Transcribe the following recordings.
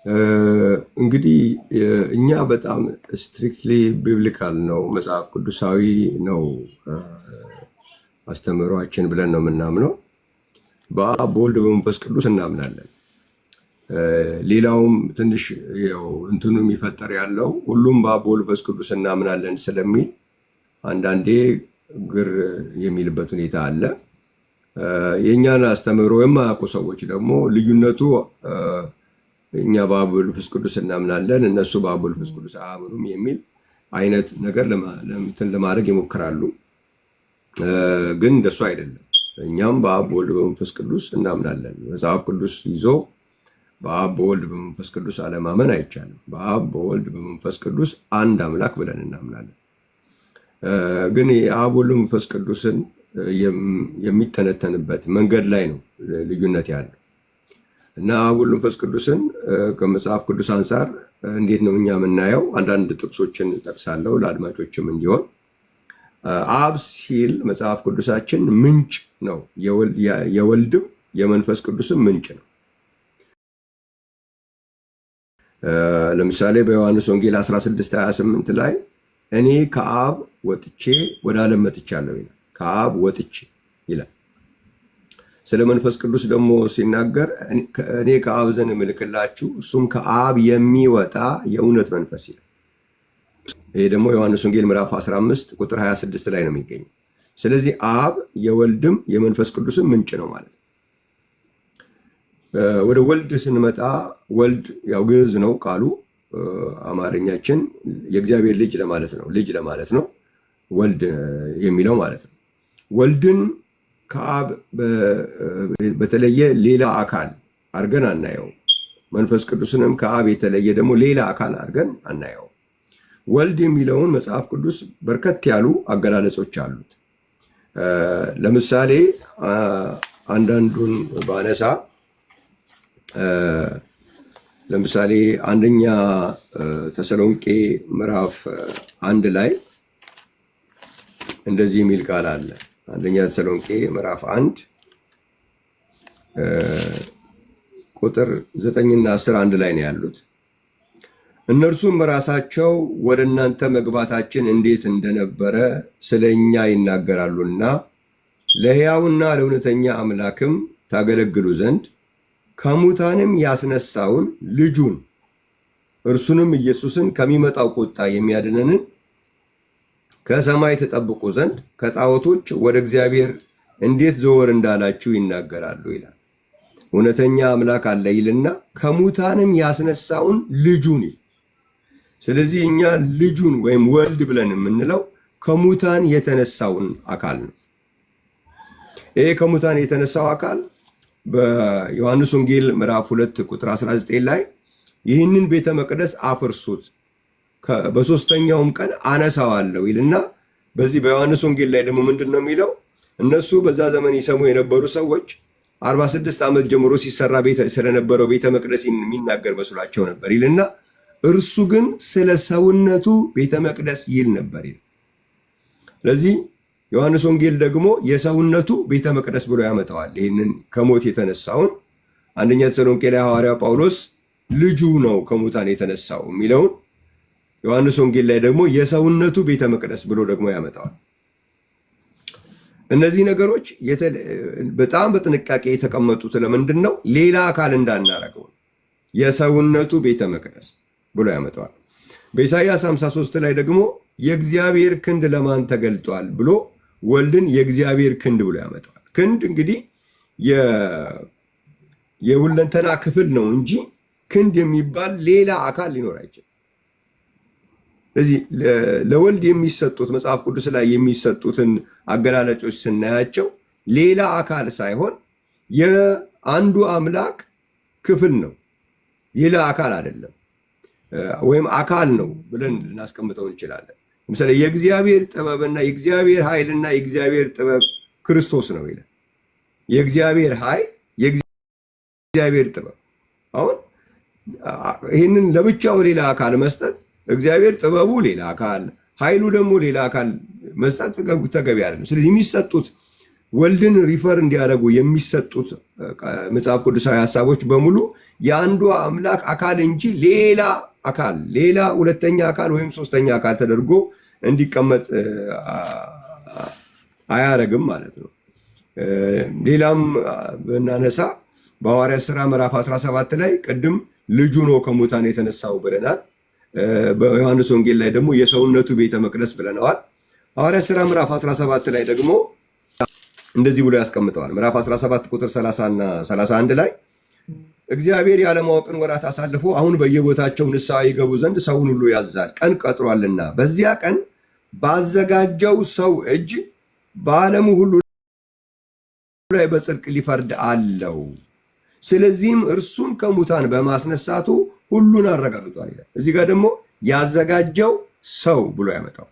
እንግዲህ እኛ በጣም strictly biblical ነው፣ መጽሐፍ ቅዱሳዊ ነው አስተምህሯችን ብለን ነው የምናምነው። በአብ በወልድ በመንፈስ ቅዱስ እናምናለን። ሌላውም ትንሽ ያው እንትኑ የሚፈጠር ያለው ሁሉም በአብ በወልድ በመንፈስ ቅዱስ እናምናለን ስለሚል አንዳንዴ ግር የሚልበት ሁኔታ አለ። የእኛን አስተምህሮ የማያውቁ ሰዎች ደግሞ ልዩነቱ እኛ በአብ በወልድ በመንፈስ ቅዱስ እናምናለን፣ እነሱ በአብ በወልድ በመንፈስ ቅዱስ አያምኑም የሚል አይነት ነገር እንትን ለማድረግ ይሞክራሉ። ግን እንደሱ አይደለም። እኛም በአብ በወልድ በመንፈስ ቅዱስ እናምናለን። መጽሐፍ ቅዱስ ይዞ በአብ በወልድ በመንፈስ ቅዱስ አለማመን አይቻልም። በአብ በወልድ በመንፈስ ቅዱስ አንድ አምላክ ብለን እናምናለን። ግን የአብ ወልድ መንፈስ ቅዱስን የሚተነተንበት መንገድ ላይ ነው ልዩነት ያለው። እና አብ ወልድ መንፈስ ቅዱስን ከመጽሐፍ ቅዱስ አንጻር እንዴት ነው እኛ የምናየው? አንዳንድ ጥቅሶችን ጠቅሳለሁ ለአድማጮችም እንዲሆን። አብ ሲል መጽሐፍ ቅዱሳችን ምንጭ ነው። የወልድም የመንፈስ ቅዱስም ምንጭ ነው። ለምሳሌ በዮሐንስ ወንጌል 16:28 ላይ እኔ ከአብ ወጥቼ ወደ ዓለም መጥቻለሁ ይላል። ከአብ ወጥቼ ይላል። ስለ መንፈስ ቅዱስ ደግሞ ሲናገር እኔ ከአብ ዘንድ እምልክላችሁ እርሱም ከአብ የሚወጣ የእውነት መንፈስ ይላል። ይሄ ደግሞ ዮሐንስ ወንጌል ምዕራፍ 15 ቁጥር 26 ላይ ነው የሚገኘው። ስለዚህ አብ የወልድም የመንፈስ ቅዱስም ምንጭ ነው ማለት ነው። ወደ ወልድ ስንመጣ ወልድ ያው ግዕዝ ነው ቃሉ፣ አማርኛችን የእግዚአብሔር ልጅ ለማለት ነው፣ ልጅ ለማለት ነው ወልድ የሚለው ማለት ነው። ወልድን ከአብ በተለየ ሌላ አካል አድርገን አናየው። መንፈስ ቅዱስንም ከአብ የተለየ ደግሞ ሌላ አካል አድርገን አናየው። ወልድ የሚለውን መጽሐፍ ቅዱስ በርከት ያሉ አገላለጾች አሉት። ለምሳሌ አንዳንዱን ባነሳ፣ ለምሳሌ አንደኛ ተሰሎንቄ ምዕራፍ 1 ላይ እንደዚህ የሚል ቃል አለ። አንደኛ ተሰሎንቄ ምዕራፍ 1 ቁጥር 9ና 10 አንድ ላይ ነው ያሉት። እነርሱም ራሳቸው ወደ እናንተ መግባታችን እንዴት እንደነበረ ስለ እኛ ይናገራሉና ለሕያውና ለእውነተኛ አምላክም ታገለግሉ ዘንድ ከሙታንም ያስነሳውን ልጁን እርሱንም ኢየሱስን ከሚመጣው ቁጣ የሚያድነንን ከሰማይ ተጠብቁ ዘንድ ከጣዖቶች ወደ እግዚአብሔር እንዴት ዘወር እንዳላችሁ ይናገራሉ ይላል። እውነተኛ አምላክ አለ ይልና ከሙታንም ያስነሳውን ልጁን ይል። ስለዚህ እኛ ልጁን ወይም ወልድ ብለን የምንለው ከሙታን የተነሳውን አካል ነው። ይሄ ከሙታን የተነሳው አካል በዮሐንስ ወንጌል ምዕራፍ 2 ቁጥር 19 ላይ ይህንን ቤተ መቅደስ አፍርሱት በሶስተኛውም ቀን አነሳዋለሁ ይልና በዚህ በዮሐንስ ወንጌል ላይ ደግሞ ምንድን ነው የሚለው? እነሱ በዛ ዘመን ይሰሙ የነበሩ ሰዎች 46 ዓመት ጀምሮ ሲሰራ ስለነበረው ቤተ መቅደስ የሚናገር መስሏቸው ነበር ይልና እርሱ ግን ስለ ሰውነቱ ቤተ መቅደስ ይል ነበር ይል። ስለዚህ ዮሐንስ ወንጌል ደግሞ የሰውነቱ ቤተ መቅደስ ብሎ ያመጣዋል። ይህንን ከሞት የተነሳውን አንደኛ ተሰሎንቄ ላይ ሐዋርያው ጳውሎስ ልጁ ነው ከሙታን የተነሳው የሚለውን ዮሐንስ ወንጌል ላይ ደግሞ የሰውነቱ ቤተ መቅደስ ብሎ ደግሞ ያመጣዋል። እነዚህ ነገሮች በጣም በጥንቃቄ የተቀመጡት ለምንድን ነው? ሌላ አካል እንዳናረገው የሰውነቱ ቤተ መቅደስ ብሎ ያመጣዋል። በኢሳይያስ 53 ላይ ደግሞ የእግዚአብሔር ክንድ ለማን ተገልጧል ብሎ ወልድን የእግዚአብሔር ክንድ ብሎ ያመጣዋል። ክንድ እንግዲህ የሁለንተና ክፍል ነው እንጂ ክንድ የሚባል ሌላ አካል ሊኖር አይችልም። ስለዚህ ለወልድ የሚሰጡት መጽሐፍ ቅዱስ ላይ የሚሰጡትን አገላለጮች ስናያቸው ሌላ አካል ሳይሆን የአንዱ አምላክ ክፍል ነው፣ ሌላ አካል አይደለም፣ ወይም አካል ነው ብለን ልናስቀምጠው እንችላለን። ለምሳሌ የእግዚአብሔር ጥበብና የእግዚአብሔር ኃይልና የእግዚአብሔር ጥበብ ክርስቶስ ነው ይላል። የእግዚአብሔር ኃይል፣ የእግዚአብሔር ጥበብ። አሁን ይህንን ለብቻው ሌላ አካል መስጠት፣ እግዚአብሔር ጥበቡ ሌላ አካል፣ ኃይሉ ደግሞ ሌላ አካል መስጠት ተገቢ አይደለም። ስለዚህ የሚሰጡት ወልድን refer እንዲያደርጉ የሚሰጡት መጽሐፍ ቅዱሳዊ ሀሳቦች በሙሉ የአንዱ አምላክ አካል እንጂ ሌላ አካል፣ ሌላ ሁለተኛ አካል ወይም ሶስተኛ አካል ተደርጎ እንዲቀመጥ አያረግም ማለት ነው። ሌላም ብናነሳ በሐዋርያት ሥራ ምዕራፍ 17 ላይ ቅድም ልጁ ነው ከሙታን የተነሳው ብለናል። በዮሐንስ ወንጌል ላይ ደግሞ የሰውነቱ ቤተ መቅደስ ብለነዋል። ሐዋርያት ሥራ ምዕራፍ 17 ላይ ደግሞ እንደዚህ ብሎ ያስቀምጠዋል። ምዕራፍ 17 ቁጥር 30 እና 31 ላይ እግዚአብሔር ያለማወቅን ወራት አሳልፎ አሁን በየቦታቸው ንስሐ ይገቡ ዘንድ ሰውን ሁሉ ያዛል፣ ቀን ቀጥሯልና በዚያ ቀን ባዘጋጀው ሰው እጅ በዓለሙ ሁሉ ላይ በጽድቅ ሊፈርድ አለው። ስለዚህም እርሱን ከሙታን በማስነሳቱ ሁሉን አረጋግጧል ይላል። እዚህ ጋር ደግሞ ያዘጋጀው ሰው ብሎ ያመጣው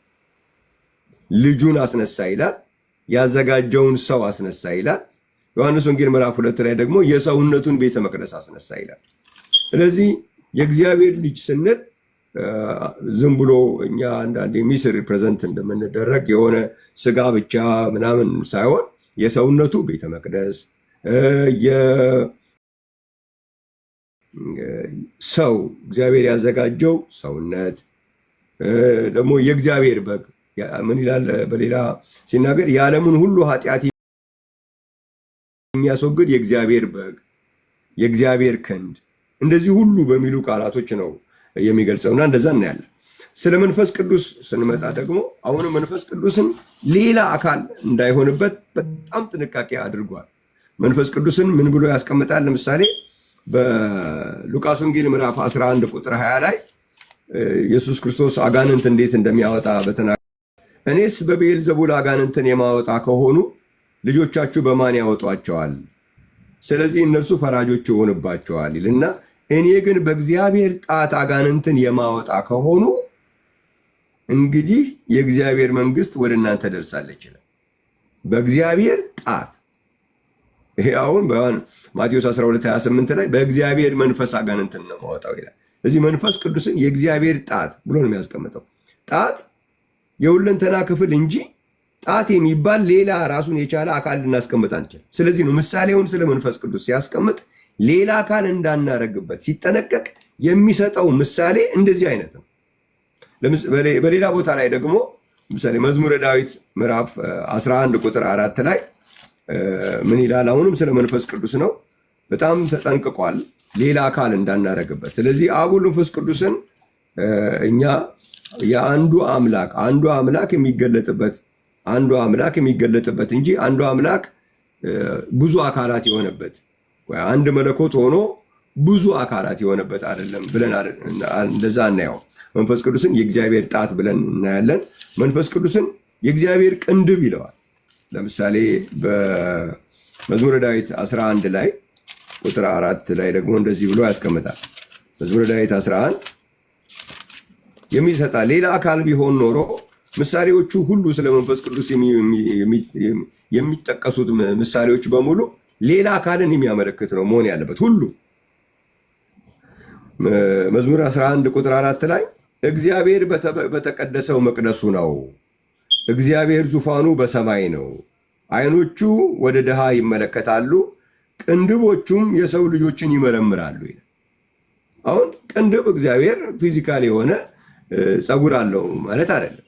ልጁን አስነሳ ይላል። ያዘጋጀውን ሰው አስነሳ ይላል። ዮሐንስ ወንጌል ምዕራፍ 2 ላይ ደግሞ የሰውነቱን ቤተ መቅደስ አስነሳ ይላል። ስለዚህ የእግዚአብሔር ልጅ ስንል ዝም ብሎ እኛ አንዳንዴ misrepresent እንደምንደረግ የሆነ ስጋ ብቻ ምናምን ሳይሆን የሰውነቱ ቤተ መቅደስ፣ ሰው እግዚአብሔር ያዘጋጀው ሰውነት፣ ደግሞ የእግዚአብሔር በግ ምን ይላል በሌላ ሲናገር የዓለሙን ሁሉ ኃጢአት የሚያስወግድ የእግዚአብሔር በግ፣ የእግዚአብሔር ክንድ፣ እንደዚህ ሁሉ በሚሉ ቃላቶች ነው የሚገልጸውና እንደዛ እናያለን። ስለ መንፈስ ቅዱስ ስንመጣ ደግሞ አሁንም መንፈስ ቅዱስን ሌላ አካል እንዳይሆንበት በጣም ጥንቃቄ አድርጓል። መንፈስ ቅዱስን ምን ብሎ ያስቀምጣል? ለምሳሌ በሉቃስ ወንጌል ምዕራፍ 11 ቁጥር 20 ላይ ኢየሱስ ክርስቶስ አጋንንት እንዴት እንደሚያወጣ በተና እኔስ በብዔልዜቡል አጋንንትን የማወጣ ከሆኑ ልጆቻችሁ በማን ያወጧቸዋል? ስለዚህ እነርሱ ፈራጆች ይሆንባቸዋል ይልና እኔ ግን በእግዚአብሔር ጣት አጋንንትን የማወጣ ከሆኑ እንግዲህ የእግዚአብሔር መንግስት ወደ እናንተ ደርሳለች ይላል። በእግዚአብሔር ጣት። ይሄ አሁን ማቴዎስ 12:28 ላይ በእግዚአብሔር መንፈስ አጋንንትን ነው የማወጣው ይላል። እዚህ መንፈስ ቅዱስን የእግዚአብሔር ጣት ብሎ ነው የሚያስቀምጠው። ጣት የሁለንተና ክፍል እንጂ ጣት የሚባል ሌላ ራሱን የቻለ አካል ልናስቀምጥ አንችልም። ስለዚህ ነው ምሳሌውን ስለ መንፈስ ቅዱስ ሲያስቀምጥ ሌላ አካል እንዳናረግበት ሲጠነቀቅ የሚሰጠው ምሳሌ እንደዚህ አይነት ነው። በሌላ ቦታ ላይ ደግሞ ምሳሌ መዝሙረ ዳዊት ምዕራፍ 11 ቁጥር 4 ላይ ምን ይላል? አሁንም ስለ መንፈስ ቅዱስ ነው። በጣም ተጠንቅቋል፣ ሌላ አካል እንዳናረግበት። ስለዚህ አብ ወልድ መንፈስ ቅዱስን እኛ የአንዱ አምላክ አንዱ አምላክ የሚገለጥበት አንዱ አምላክ የሚገለጥበት እንጂ አንዱ አምላክ ብዙ አካላት የሆነበት ወይ አንድ መለኮት ሆኖ ብዙ አካላት የሆነበት አይደለም ብለን እንደዛ እናየው። መንፈስ ቅዱስን የእግዚአብሔር ጣት ብለን እናያለን። መንፈስ ቅዱስን የእግዚአብሔር ቅንድብ ይለዋል። ለምሳሌ በመዝሙረ ዳዊት 11 ላይ ቁጥር 4 ላይ ደግሞ እንደዚህ ብሎ ያስቀምጣል። መዝሙረ ዳዊት 11 የሚሰጣ ሌላ አካል ቢሆን ኖሮ ምሳሌዎቹ ሁሉ ስለ መንፈስ ቅዱስ የሚጠቀሱት ምሳሌዎች በሙሉ ሌላ አካልን የሚያመለክት ነው መሆን ያለበት ሁሉ። መዝሙር 11 ቁጥር 4 ላይ እግዚአብሔር በተቀደሰው መቅደሱ ነው፣ እግዚአብሔር ዙፋኑ በሰማይ ነው። ዓይኖቹ ወደ ድሃ ይመለከታሉ፣ ቅንድቦቹም የሰው ልጆችን ይመረምራሉ። አሁን ቅንድብ እግዚአብሔር physical የሆነ ፀጉር አለው ማለት አይደለም።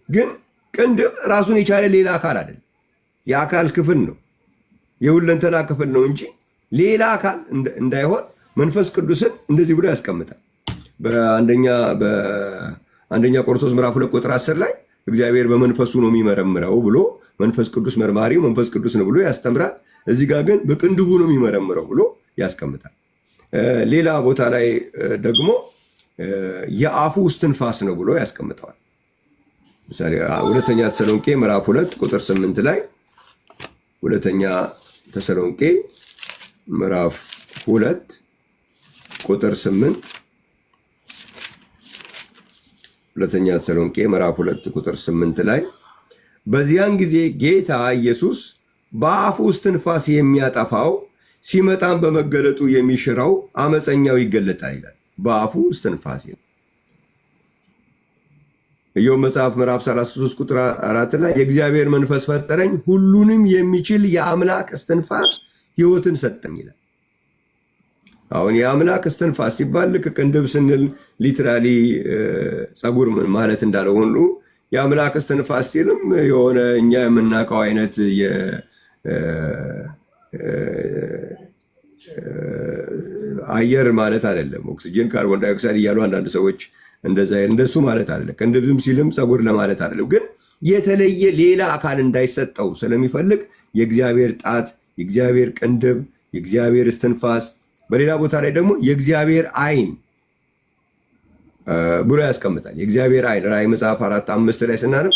ግን ቅንድብ ራሱን የቻለ ሌላ አካል አይደለም። የአካል ክፍል ነው፣ የሁለንተና ክፍል ነው እንጂ ሌላ አካል እንዳይሆን መንፈስ ቅዱስን እንደዚህ ብሎ ያስቀምጣል። በአንደኛ ቆሮንቶስ ምዕራፍ 2 ቁጥር 10 ላይ እግዚአብሔር በመንፈሱ ነው የሚመረምረው ብሎ መንፈስ ቅዱስ መርማሪው መንፈስ ቅዱስ ነው ብሎ ያስተምራል። እዚህ ጋር ግን በቅንድቡ ነው የሚመረምረው ብሎ ያስቀምጣል። ሌላ ቦታ ላይ ደግሞ የአፉ እስትንፋስ ነው ብሎ ያስቀምጠዋል። ምሳሌ ሁለተኛ ተሰሎንቄ ምዕራፍ 2 ቁጥር 8 ላይ፣ ሁለተኛ ተሰሎንቄ ምዕራፍ 2 ቁጥር 8፣ ሁለተኛ ተሰሎንቄ ምዕራፍ 2 ቁጥር 8 ላይ በዚያን ጊዜ ጌታ ኢየሱስ በአፉ እስትንፋስ የሚያጠፋው ሲመጣም በመገለጡ የሚሽረው አመፀኛው ይገለጣል ይላል። በአፉ እስትንፋስ። ኢዮብ መጽሐፍ ምዕራፍ 33 ቁጥር 4 ላይ የእግዚአብሔር መንፈስ ፈጠረኝ፣ ሁሉንም የሚችል የአምላክ እስትንፋስ ሕይወትን ሰጠኝ ይላል። አሁን የአምላክ እስትንፋስ ሲባል ልክ ቅንድብ ስንል literally ፀጉር ማለት እንዳለ ሁሉ የአምላክ እስትንፋስ ሲልም የሆነ እኛ የምናውቀው አይነት አየር ማለት አይደለም። ኦክሲጅን፣ ካርቦን ዳይኦክሳይድ እያሉ አንዳንድ ሰዎች እንደዛ እንደሱ ማለት አይደለም። ቅንድብም ሲልም ፀጉር ለማለት አይደለም። ግን የተለየ ሌላ አካል እንዳይሰጠው ስለሚፈልግ የእግዚአብሔር ጣት፣ የእግዚአብሔር ቅንድብ፣ የእግዚአብሔር እስትንፋስ፣ በሌላ ቦታ ላይ ደግሞ የእግዚአብሔር ዓይን ብሎ ያስቀምጣል። የእግዚአብሔር ዓይን ራእይ መጽሐፍ 4:5 ላይ ስናነብ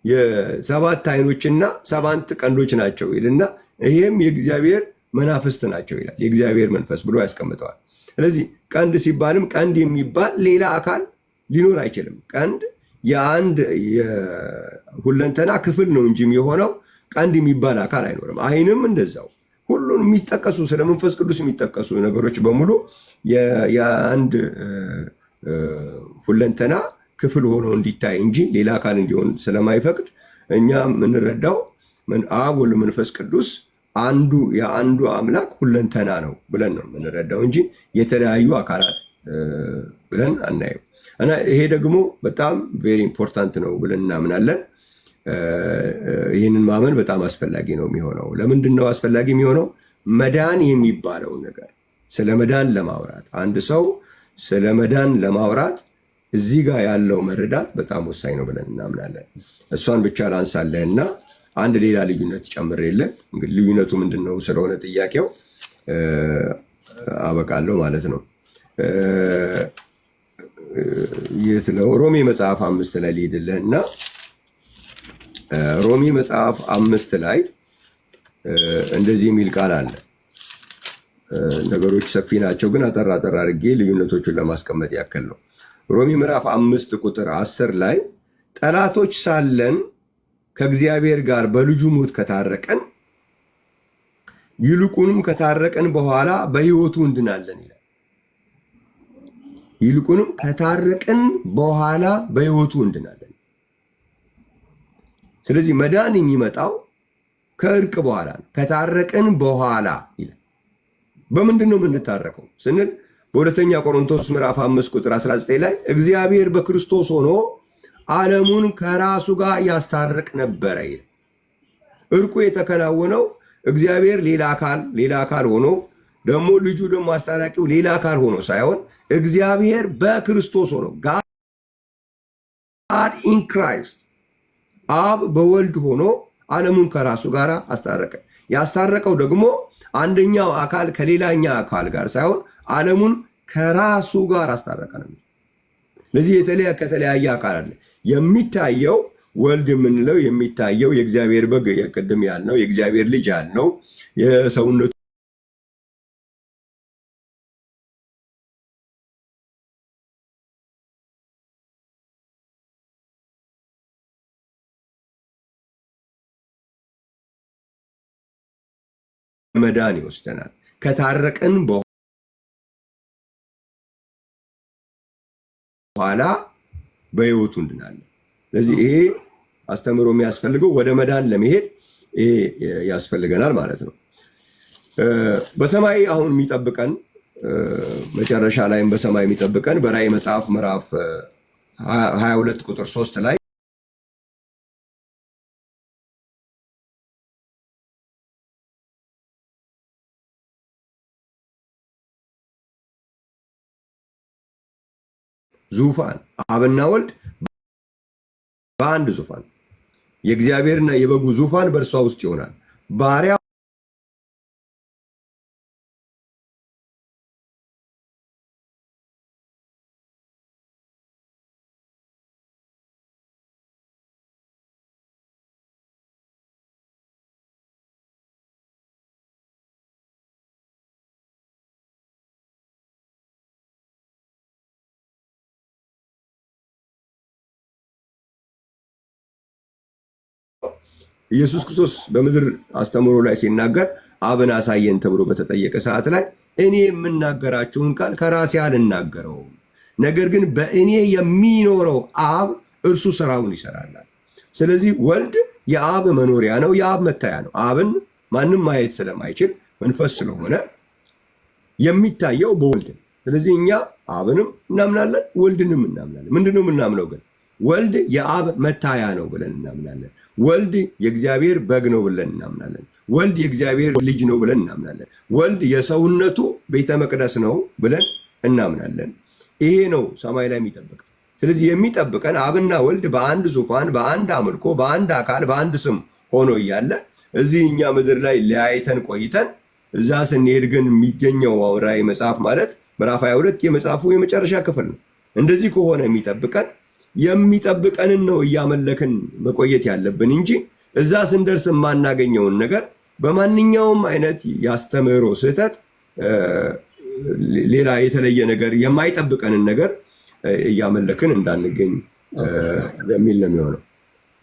የሰባት ዓይኖችና ሰባት ቀንዶች ናቸው ይልና ይሄም የእግዚአብሔር መናፍስት ናቸው ይላል። የእግዚአብሔር መንፈስ ብሎ ያስቀምጠዋል። ስለዚህ ቀንድ ሲባልም ቀንድ የሚባል ሌላ አካል ሊኖር አይችልም። ቀንድ የአንድ የሁለንተና ክፍል ነው እንጂ የሆነው ቀንድ የሚባል አካል አይኖርም። ዓይንም እንደዛው ሁሉን የሚጠቀሱ ስለ መንፈስ ቅዱስ የሚጠቀሱ ነገሮች በሙሉ የአንድ ሁለንተና ክፍል ሆኖ እንዲታይ እንጂ ሌላ አካል እንዲሆን ስለማይፈቅድ እኛ የምንረዳው አብ ወልድ መንፈስ ቅዱስ አንዱ የአንዱ አምላክ ሁለንተና ነው ብለን ነው የምንረዳው እንጂ የተለያዩ አካላት ብለን አናየው። እና ይሄ ደግሞ በጣም very important ነው ብለን እናምናለን። ይህንን ማመን በጣም አስፈላጊ ነው የሚሆነው። ለምንድን ነው አስፈላጊ የሚሆነው? መዳን የሚባለው ነገር ስለ መዳን ለማውራት አንድ ሰው ስለ መዳን ለማውራት እዚህ ጋር ያለው መረዳት በጣም ወሳኝ ነው ብለን እናምናለን። እሷን ብቻ ላንሳለህና አንድ ሌላ ልዩነት ጨምሬልህ እንግዲህ ልዩነቱ ምንድን ነው ስለሆነ ጥያቄው አበቃለሁ ማለት ነው። የት ነው? ሮሜ መጽሐፍ 5 ላይ ሊሄድልህ እና ሮሜ መጽሐፍ 5 ላይ እንደዚህ የሚል ቃል አለ። ነገሮች ሰፊ ናቸው፣ ግን አጠር አጠር አድርጌ ልዩነቶቹን ለማስቀመጥ ያክል ነው። ሮሜ ምዕራፍ 5 ቁጥር 10 ላይ ጠላቶች ሳለን ከእግዚአብሔር ጋር በልጁ ሞት ከታረቀን ይልቁንም ከታረቀን በኋላ በሕይወቱ እንድናለን ይላል። ይልቁንም ከታረቅን በኋላ በሕይወቱ እንድናለን። ስለዚህ መዳን የሚመጣው ከእርቅ በኋላ ነው። ከታረቅን በኋላ ይላል። በምንድን ነው የምንታረቀው ስንል በሁለተኛ ቆሮንቶስ ምዕራፍ 5 ቁጥር 19 ላይ እግዚአብሔር በክርስቶስ ሆኖ ዓለሙን ከራሱ ጋር ያስታርቅ ነበረ ይላል። እርቁ የተከናወነው እግዚአብሔር ሌላ አካል ሆኖ ደግሞ ልጁ ደግሞ አስታራቂው ሌላ አካል ሆኖ ሳይሆን እግዚአብሔር በክርስቶስ ሆኖ God in Christ አብ በወልድ ሆኖ ዓለሙን ከራሱ ጋር አስታረቀ። ያስታረቀው ደግሞ አንደኛው አካል ከሌላኛ አካል ጋር ሳይሆን ዓለሙን ከራሱ ጋር አስታረቀ ነው። ስለዚህ ከተለያየ አካል አለ የሚታየው ወልድ የምንለው የሚታየው የእግዚአብሔር በግ ቅድም ያልነው የእግዚአብሔር ልጅ ያልነው የሰውነቱ መዳን ይወስደናል። ከታረቅን በኋላ በሕይወቱ እንድናለን። ስለዚህ ይሄ አስተምህሮ የሚያስፈልገው ወደ መዳን ለመሄድ ይሄ ያስፈልገናል ማለት ነው። በሰማይ አሁን የሚጠብቀን መጨረሻ ላይም በሰማይ የሚጠብቀን በራእይ መጽሐፍ ምዕራፍ 22 ቁጥር 3 ላይ ዙፋን አብና ወልድ በአንድ ዙፋን የእግዚአብሔርና የበጉ ዙፋን በእርሷ ውስጥ ይሆናል። ባሪያዎቹም ኢየሱስ ክርስቶስ በምድር አስተምህሮ ላይ ሲናገር አብን አሳየን ተብሎ በተጠየቀ ሰዓት ላይ እኔ የምናገራቸውን ቃል ከራሴ አልናገረውም፣ ነገር ግን በእኔ የሚኖረው አብ እርሱ ስራውን ይሰራላል። ስለዚህ ወልድ የአብ መኖሪያ ነው፣ የአብ መታያ ነው። አብን ማንም ማየት ስለማይችል መንፈስ ስለሆነ የሚታየው በወልድ ነው። ስለዚህ እኛ አብንም እናምናለን፣ ወልድንም እናምናለን። ምንድነው የምናምነው ግን? ወልድ የአብ መታያ ነው ብለን እናምናለን። ወልድ የእግዚአብሔር በግ ነው ብለን እናምናለን። ወልድ የእግዚአብሔር ልጅ ነው ብለን እናምናለን። ወልድ የሰውነቱ ቤተ መቅደስ ነው ብለን እናምናለን። ይሄ ነው ሰማይ ላይ የሚጠብቀን። ስለዚህ የሚጠብቀን አብና ወልድ በአንድ ዙፋን፣ በአንድ አምልኮ፣ በአንድ አካል፣ በአንድ ስም ሆኖ እያለ እዚህ እኛ ምድር ላይ ለያይተን ቆይተን እዛ ስንሄድ ግን የሚገኘው ራእይ መጽሐፍ ማለት ምዕራፍ 22 የመጽሐፉ የመጨረሻ ክፍል ነው። እንደዚህ ከሆነ የሚጠብቀንን ነው እያመለክን መቆየት ያለብን እንጂ እዛ ስንደርስ የማናገኘውን ነገር በማንኛውም አይነት ያስተምህሮ ስህተት ሌላ የተለየ ነገር የማይጠብቀንን ነገር እያመለክን እንዳንገኝ የሚል ነው የሚሆነው።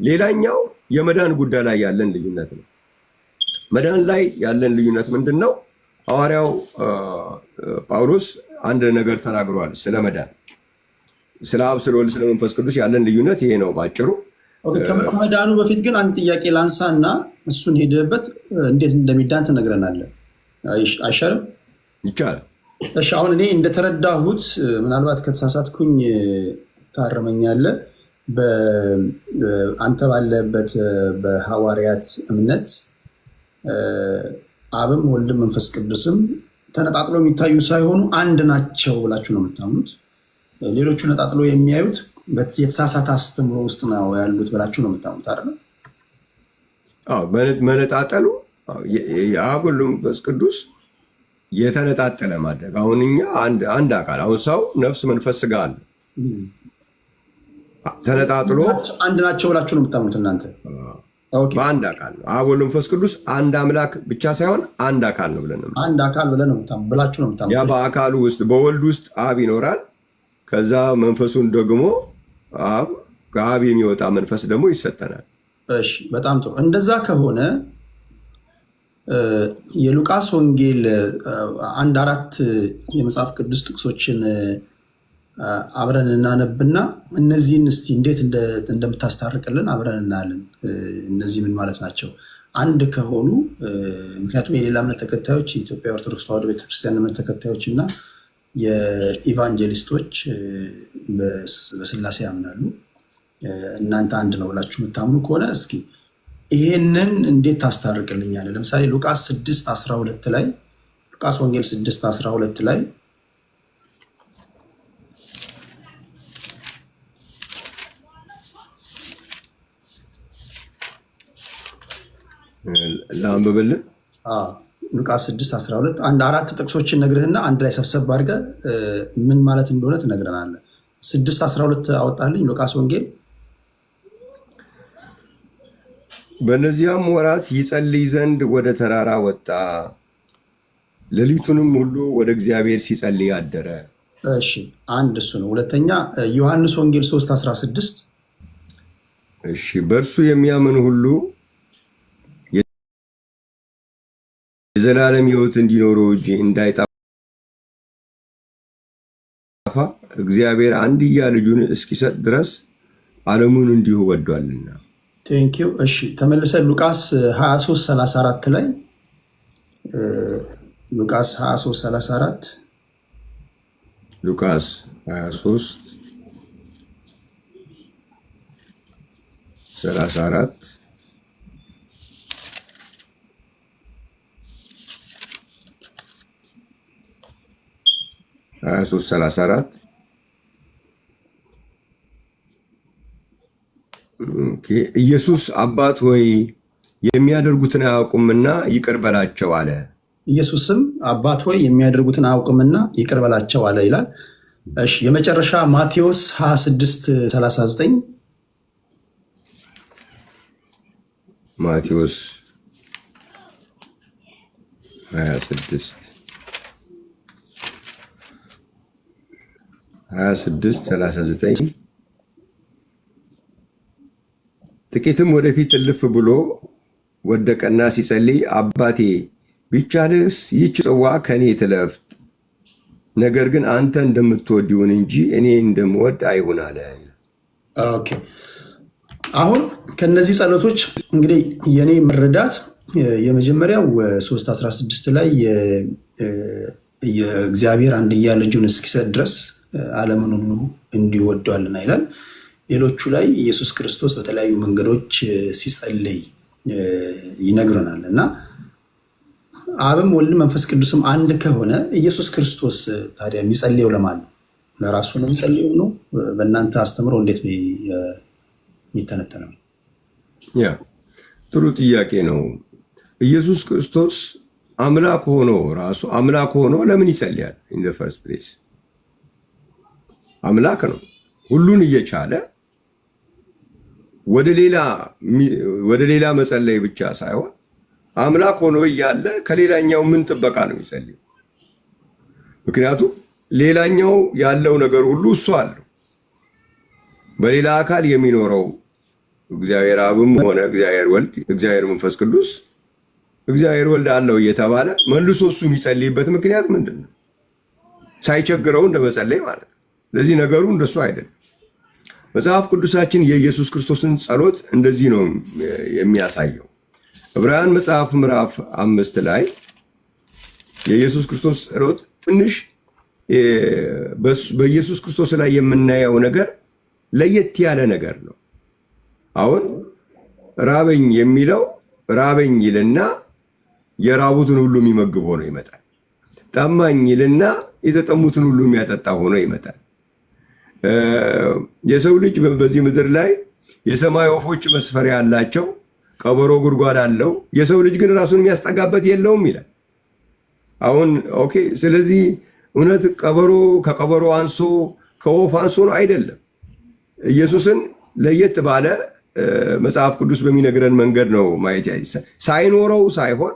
ሌላኛው የመዳን ጉዳይ ላይ ያለን ልዩነት ነው። መዳን ላይ ያለን ልዩነት ምንድን ነው? ሐዋርያው ጳውሎስ አንድ ነገር ተናግሯል ስለ መዳን፣ ስለ አብ፣ ስለ ወልድ፣ ስለ መንፈስ ቅዱስ ያለን ልዩነት ይሄ ነው ባጭሩ። ከመዳኑ በፊት ግን አንድ ጥያቄ ላንሳ እና እሱን ሄደበት እንዴት እንደሚዳን ትነግረናለህ። አይሻልም? ይቻላል። እሺ፣ አሁን እኔ እንደተረዳሁት ምናልባት ከተሳሳትኩኝ ታርመኛለህ። አንተ ባለበት በሐዋርያት እምነት አብም ወልድም መንፈስ ቅዱስም ተነጣጥሎ የሚታዩ ሳይሆኑ አንድ ናቸው ብላችሁ ነው የምታምኑት። ሌሎቹ ነጣጥሎ የሚያዩት የተሳሳተ አስተምሮ ውስጥ ነው ያሉት ብላችሁ ነው የምታምኑት አይደል? አዎ፣ መነጣጠሉ የአብ ወልድ መንፈስ ቅዱስ የተነጣጠለ ማድረግ። አሁን እኛ አንድ አካል፣ አሁን ሰው ነፍስ፣ መንፈስ፣ ስጋ አለ። ተነጣጥሎ አንድ ናቸው ብላችሁ ነው የምታምኑት እናንተ? በአንድ አካል ነው። አብ ወልድ መንፈስ ቅዱስ አንድ አምላክ ብቻ ሳይሆን አንድ አካል ነው ብለን ነው። አንድ አካል ብለን ነው ብላችሁ ነው የምታምኑት። ያ በአካሉ ውስጥ በወልድ ውስጥ አብ ይኖራል። ከዛ መንፈሱን ደግሞ አብ ከአብ የሚወጣ መንፈስ ደግሞ ይሰጠናል። እሺ፣ በጣም ጥሩ። እንደዛ ከሆነ የሉቃስ ወንጌል አንድ አራት የመጽሐፍ ቅዱስ ጥቅሶችን አብረን እናነብና እነዚህን እስቲ እንዴት እንደምታስታርቅልን አብረን እናያለን። እነዚህ ምን ማለት ናቸው? አንድ ከሆኑ፣ ምክንያቱም የሌላ እምነት ተከታዮች፣ የኢትዮጵያ ኦርቶዶክስ ተዋሕዶ ቤተክርስቲያን እምነት ተከታዮች እና የኢቫንጀሊስቶች በስላሴ ያምናሉ። እናንተ አንድ ነው ብላችሁ የምታምኑ ከሆነ እስኪ ይሄንን እንዴት ታስታርቅልኛለህ? ለምሳሌ ሉቃስ 6:12 ላይ፣ ሉቃስ ወንጌል 6:12 ላይ። ላንብብልህ። ሉቃስ 6:12፣ አንድ አራት ጥቅሶችን ነግርህና አንድ ላይ ሰብሰብ አድርገህ ምን ማለት እንደሆነ ትነግረናለህ። 6:12 አወጣልኝ ሉቃስ ወንጌል። በእነዚያም ወራት ይጸልይ ዘንድ ወደ ተራራ ወጣ፣ ሌሊቱንም ሁሉ ወደ እግዚአብሔር ሲጸልይ አደረ። እሺ፣ አንድ እሱ ነው። ሁለተኛ ዮሐንስ ወንጌል 3:16። እሺ፣ በእርሱ የሚያምን ሁሉ የዘላለም ሕይወት እንዲኖረው እንጂ እንዳይጠፋ እግዚአብሔር አንድያ ልጁን እስኪሰጥ ድረስ ዓለሙን እንዲሁ ወዷልና። Thank you። እሺ፣ ተመልሰን ሉቃስ 23:34 ላይ፣ ሉቃስ 23:34። ሉቃስ 23 34። 23:34። Okay። ኢየሱስ አባት ሆይ የሚያደርጉትን አያውቁምና ይቅር በላቸው አለ። ኢየሱስም አባት ሆይ የሚያደርጉትን አያውቁምና ይቅር በላቸው አለ ይላል። እሺ፣ የመጨረሻ ማቴዎስ 26:39። ማቴዎስ 26 26:39። ጥቂትም ወደፊት እልፍ ብሎ ወደቀና ሲጸልይ አባቴ ቢቻልስ ይህች ጽዋ ከእኔ ትለፍ፣ ነገር ግን አንተ እንደምትወድ ይሁን እንጂ እኔ እንደምወድ አይሁን አለ። Okay። አሁን ከነዚህ ጸሎቶች እንግዲህ የኔ መረዳት የመጀመሪያው 3:16 ላይ የእግዚአብሔር አንድያ ልጁን እስኪሰጥ ድረስ ዓለምን ሁሉ እንዲሁ ወዷልና ይላል። ሌሎቹ ላይ ኢየሱስ ክርስቶስ በተለያዩ መንገዶች ሲጸልይ ይነግረናል። እና አብም ወልድም መንፈስ ቅዱስም አንድ ከሆነ ኢየሱስ ክርስቶስ ታዲያ የሚጸልየው ለማን ነው? ለራሱ ነው የሚጸልየው ነው? በእናንተ አስተምሮ እንዴት ነው የሚተነተነው? Yeah፣ ጥሩ ጥያቄ ነው። ኢየሱስ ክርስቶስ አምላክ ሆኖ፣ ራሱ አምላክ ሆኖ ለምን ይጸልያል? In the first place አምላክ ነው። ሁሉን እየቻለ ወደ ሌላ መጸለይ ብቻ ሳይሆን አምላክ ሆኖ እያለ ከሌላኛው ምን ጥበቃ ነው የሚጸልየው? ምክንያቱም ሌላኛው ያለው ነገር ሁሉ እሱ አለው። በሌላ አካል የሚኖረው እግዚአብሔር አብም ሆነ እግዚአብሔር ወልድ፣ እግዚአብሔር መንፈስ ቅዱስ፣ እግዚአብሔር ወልድ አለው እየተባለ መልሶ እሱ የሚጸልይበት ምክንያት ምንድን ነው? ሳይቸግረው እንደመጸለይ ማለት ነው። ስለዚህ ነገሩ እንደሱ አይደለም። መጽሐፍ ቅዱሳችን የኢየሱስ ክርስቶስን ጸሎት እንደዚህ ነው የሚያሳየው። ዕብራውያን መጽሐፍ ምዕራፍ 5 ላይ የኢየሱስ ክርስቶስ ጸሎት ትንሽ በኢየሱስ ክርስቶስ ላይ የምናየው ነገር ለየት ያለ ነገር ነው። አሁን ራበኝ የሚለው ራበኝ ይልና የራቡትን ሁሉ የሚመግብ ሆኖ ይመጣል። ጠማኝ ይልና የተጠሙትን ሁሉ የሚያጠጣ ሆኖ ይመጣል። የሰው ልጅ በዚህ ምድር ላይ የሰማይ ወፎች መስፈሪያ አላቸው፣ ቀበሮ ጉድጓድ አለው። የሰው ልጅ ግን ራሱን የሚያስጠጋበት የለውም ይላል። አሁን okay፣ ስለዚህ እውነት ቀበሮ ከቀበሮ አንሶ ከወፍ አንሶ ነው? አይደለም። ኢየሱስን ለየት ባለ መጽሐፍ ቅዱስ በሚነግረን መንገድ ነው ማየት፣ ሳይኖረው ሳይሆን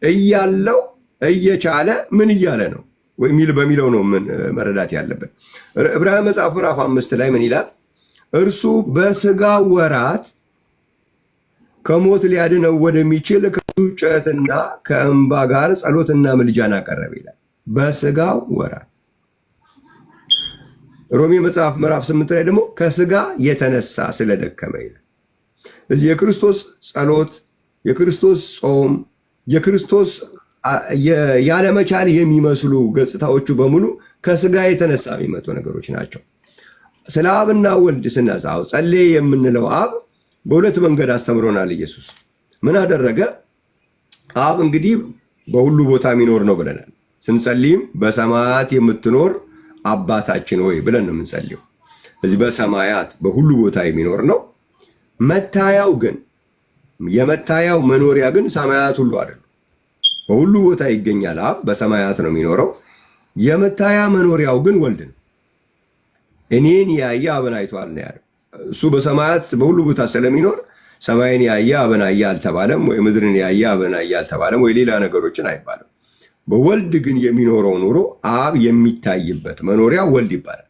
እያለው እየቻለ ምን እያለ ነው በሚለው ነው ምን መረዳት ያለብን። ዕብራውያን መጽሐፍ ምዕራፍ 5 ላይ ምን ይላል? እርሱ በስጋ ወራት ከሞት ሊያድነው ወደሚችል ከብዙ ጩኸትና ከእንባ ጋር ጸሎትና ምልጃን አቀረበ ይላል። በስጋው ወራት። ሮሜ መጽሐፍ ምዕራፍ 8 ላይ ደግሞ ከስጋ የተነሳ ስለደከመ ይላል። እዚህ የክርስቶስ ጸሎት፣ የክርስቶስ ጾም፣ የክርስቶስ ያለመቻል የሚመስሉ ገጽታዎቹ በሙሉ ከስጋ የተነሳ የሚመጡ ነገሮች ናቸው። ስለ አብና ወልድ ስናነሳው ጸለየ የምንለው አብ በሁለት መንገድ አስተምሮናል። ኢየሱስ ምን አደረገ? አብ እንግዲህ በሁሉ ቦታ የሚኖር ነው ብለናል። ስንጸልይም በሰማያት የምትኖር አባታችን ሆይ ብለን ነው የምንጸልየው። እዚህ በሰማያት በሁሉ ቦታ የሚኖር ነው። መታያው ግን፣ የመታያው መኖሪያ ግን ሰማያት ሁሉ አይደሉም። በሁሉ ቦታ ይገኛል። አብ በሰማያት ነው የሚኖረው። የመታያ መኖሪያው ግን ወልድ ነው። እኔን ያየ አብን አይቷል ነው ያለው። እሱ በሰማያት በሁሉ ቦታ ስለሚኖር ሰማይን ያየ አብን አየ አልተባለም፣ ወይ ምድርን ያየ አብን አየ አልተባለም፣ ወይ ሌላ ነገሮችን አይባልም። በወልድ ግን የሚኖረው ኑሮ አብ የሚታይበት መኖሪያ ወልድ ይባላል።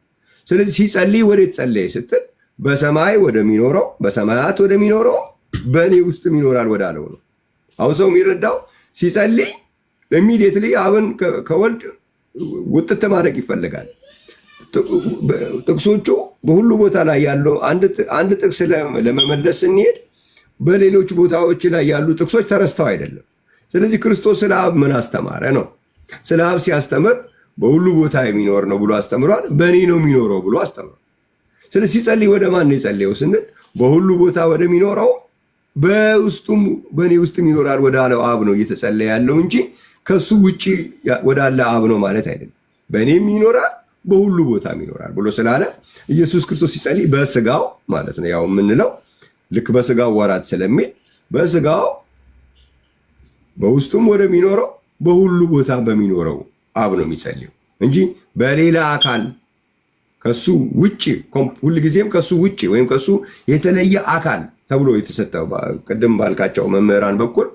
ስለዚህ ሲጸልይ ወዴት ጸለየ ስትል በሰማይ ወደሚኖረው፣ በሰማያት ወደሚኖረው፣ በእኔ ውስጥም ይኖራል ወዳለው ነው። አሁን ሰው የሚረዳው ሲጸልይ immediately አብን ከወልድ ውጥት ማድረግ ይፈልጋል። ጥቅሶቹ በሁሉ ቦታ ላይ ያለው አንድ ጥቅስ ለመመለስ ስንሄድ በሌሎች ቦታዎች ላይ ያሉ ጥቅሶች ተረስተው አይደለም። ስለዚህ ክርስቶስ ስለ አብ ምን አስተማረ ነው። ስለ አብ ሲያስተምር በሁሉ ቦታ የሚኖር ነው ብሎ አስተምሯል። በእኔ ነው የሚኖረው ብሎ አስተምሯል። ስለዚህ ሲጸልይ ወደ ማን ነው የጸለየው ስንል በሁሉ ቦታ ወደሚኖረው፣ በውስጡም በእኔ ውስጥም ይኖራል ወዳለው አብ ነው እየተጸለየ ያለው እንጂ ከሱ ውጭ ወዳለ አብ ነው ማለት አይደለም። በእኔም ይኖራል በሁሉ ቦታም ይኖራል ብሎ ስላለ ኢየሱስ ክርስቶስ ሲጸልይ በስጋው ማለት ነው። ያው የምንለው ልክ በስጋው ወራት ስለሚል በስጋው በውስጡም ወደሚኖረው በሁሉ ቦታ በሚኖረው አብ ነው የሚጸልየው እንጂ በሌላ አካል ከሱ ውጭ፣ ሁልጊዜም ከሱ ውጭ ወይም ከሱ የተለየ አካል ተብሎ የተሰጠው ቅድም ባልካቸው መምህራን በኩል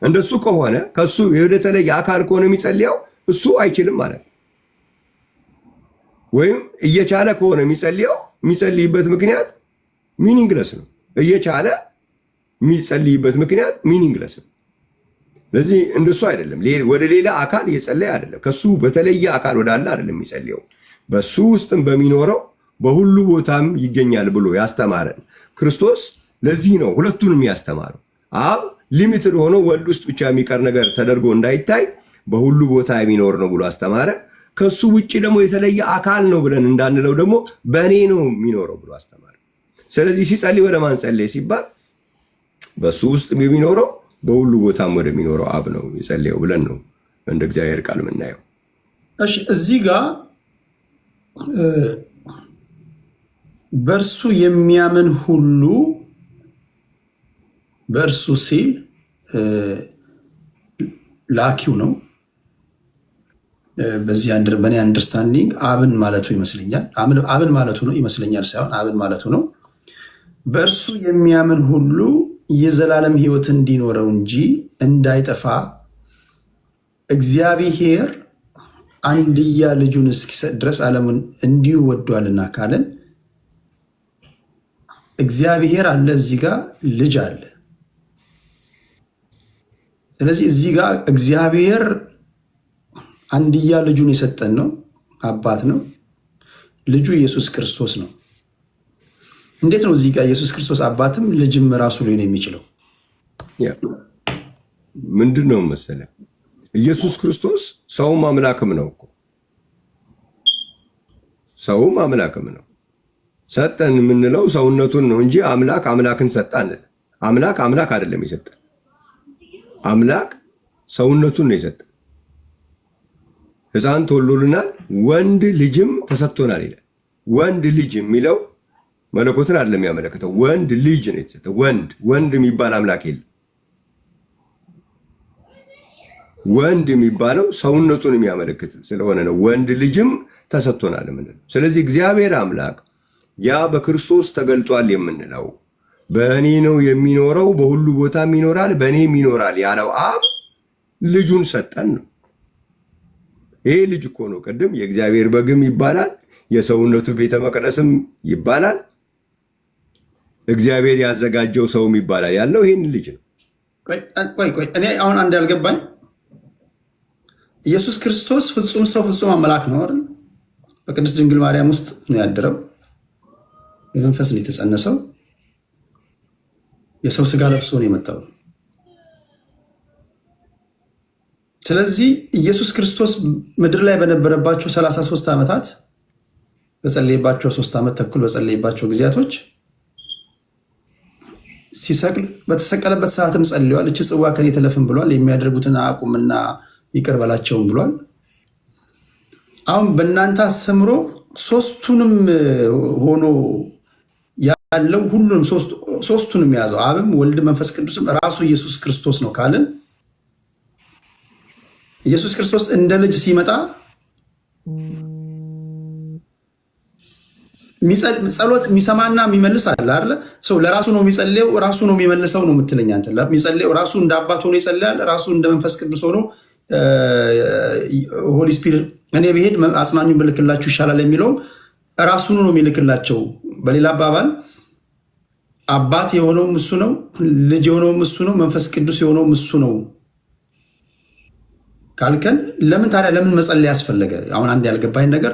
እንደሱ ከሆነ፣ ከሱ ወደ ተለየ አካል ከሆነ የሚጸልየው እሱ አይችልም ማለት ነው። ወይም እየቻለ ከሆነ የሚጸልየው የሚጸልይበት ምክንያት meaningless ነው። እየቻለ የሚጸልይበት ምክንያት meaningless ነው። ስለዚህ እንደሱ አይደለም። ወደ ሌላ አካል እየጸለየ አይደለም። ከሱ በተለየ አካል ወዳለ አይደለም የሚጸልየው። በሱ ውስጥም በሚኖረው በሁሉ ቦታም ይገኛል ብሎ ያስተማረን ክርስቶስ ለዚህ ነው ሁለቱንም ያስተማረው። አብ limited ሆኖ ወልድ ውስጥ ብቻ የሚቀር ነገር ተደርጎ እንዳይታይ በሁሉ ቦታ የሚኖር ነው ብሎ አስተማረ። ከሱ ውጭ ደግሞ የተለየ አካል ነው ብለን እንዳንለው ደግሞ በእኔ ነው የሚኖረው ብሎ አስተማረ። ስለዚህ ሲጸልይ ወደ ማን ጸለየ ሲባል በሱ ውስጥ የሚኖረው በሁሉ ቦታም ወደሚኖረው አብ ነው የጸለየው ብለን ነው እንደ እግዚአብሔር ቃል የምናየው። እሺ እዚህ ጋር በእርሱ የሚያምን ሁሉ በእርሱ ሲል ላኪው ነው። በዚህ በእኔ understanding አብን ማለቱ ይመስለኛል። አብን ማለቱ ነው ይመስለኛል ሳይሆን አብን ማለቱ ነው። በእርሱ የሚያምን ሁሉ የዘላለም ሕይወት እንዲኖረው እንጂ እንዳይጠፋ እግዚአብሔር አንድያ ልጁን እስኪሰጥ ድረስ ዓለሙን እንዲሁ ወዷልና ካለን እግዚአብሔር አለ፣ እዚህ ጋር ልጅ አለ። ስለዚህ እዚህ ጋር እግዚአብሔር አንድያ ልጁን የሰጠን ነው፣ አባት ነው። ልጁ ኢየሱስ ክርስቶስ ነው። እንዴት ነው እዚህ ጋር ኢየሱስ ክርስቶስ አባትም ልጅም ራሱ ሊሆን የሚችለው? ምንድን ነው መሰለህ፣ ኢየሱስ ክርስቶስ ሰውም አምላክም ነው እኮ፣ ሰውም አምላክም ነው። ሰጠን የምንለው ሰውነቱን ነው እንጂ አምላክ አምላክን ሰጠ አንልም። አምላክ አምላክ አይደለም የሰጠን፣ አምላክ ሰውነቱን ነው የሰጠን። ሕፃን ተወልዶልናል፣ ወንድ ልጅም ተሰጥቶናል ይላል። ወንድ ልጅ የሚለው መለኮትን አይደለም የሚያመለክተው፣ ወንድ ልጅ ነው የተሰጠው። ወንድ ወንድ የሚባል አምላክ የለም። ወንድ የሚባለው ሰውነቱን የሚያመለክት ስለሆነ ነው። ወንድ ልጅም ተሰጥቶናል የምንለው። ስለዚህ እግዚአብሔር አምላክ ያ በክርስቶስ ተገልጧል የምንለው በእኔ ነው የሚኖረው፣ በሁሉ ቦታም ይኖራል፣ በእኔም ይኖራል ያለው አብ ልጁን ሰጠን ነው። ይሄ ልጅ እኮ ነው ቅድም የእግዚአብሔር በግም ይባላል፣ የሰውነቱ ቤተ መቅደስም ይባላል፣ እግዚአብሔር ያዘጋጀው ሰውም ይባላል ያለው ይህን ልጅ ነው። ቆይ ቆይ፣ እኔ አሁን አንድ ያልገባኝ ኢየሱስ ክርስቶስ ፍጹም ሰው ፍጹም አምላክ ነው አይደል? በቅድስት ድንግል ማርያም ውስጥ ነው ያደረው። በመንፈስ ነው የተጸነሰው። የሰው ስጋ ለብሶ ነው የመጣው። ስለዚህ ኢየሱስ ክርስቶስ ምድር ላይ በነበረባቸው 33 ዓመታት በጸለየባቸው 3 ዓመት ተኩል በጸለየባቸው ጊዜያቶች ሲሰቅል በተሰቀለበት ሰዓትም ጸልዋል። እች ጽዋ ከኔ ተለፍም ብሏል። የሚያደርጉትን አያውቁምና ይቅር በላቸውም ብሏል። አሁን በእናንተ አስተምሮ ሶስቱንም ሆኖ ያለው ሁሉንም ሶስቱንም የያዘው አብም ወልድ መንፈስ ቅዱስም ራሱ ኢየሱስ ክርስቶስ ነው ካልን ኢየሱስ ክርስቶስ እንደ ልጅ ሲመጣ ጸሎት የሚሰማና የሚመልስ አለ አይደለ? ሰው ለራሱ ነው የሚጸልየው፣ ራሱ ነው የሚመልሰው ነው የምትለኝ አንተ። የሚጸልየው ራሱ እንደ አባት ሆኖ ይጸልያል፣ ራሱ እንደ መንፈስ ቅዱስ ሆኖ Holy Spirit እኔ ብሄድ አጽናኙን ብልክላችሁ ይሻላል የሚለውም ራሱን ነው የሚልክላቸው። በሌላ አባባል አባት የሆነውም እሱ ነው፣ ልጅ የሆነውም እሱ ነው፣ መንፈስ ቅዱስ የሆነውም እሱ ነው ካልከን ለምን ታዲያ ለምን መጸለይ ያስፈለገ? አሁን አንድ ያልገባኝ ነገር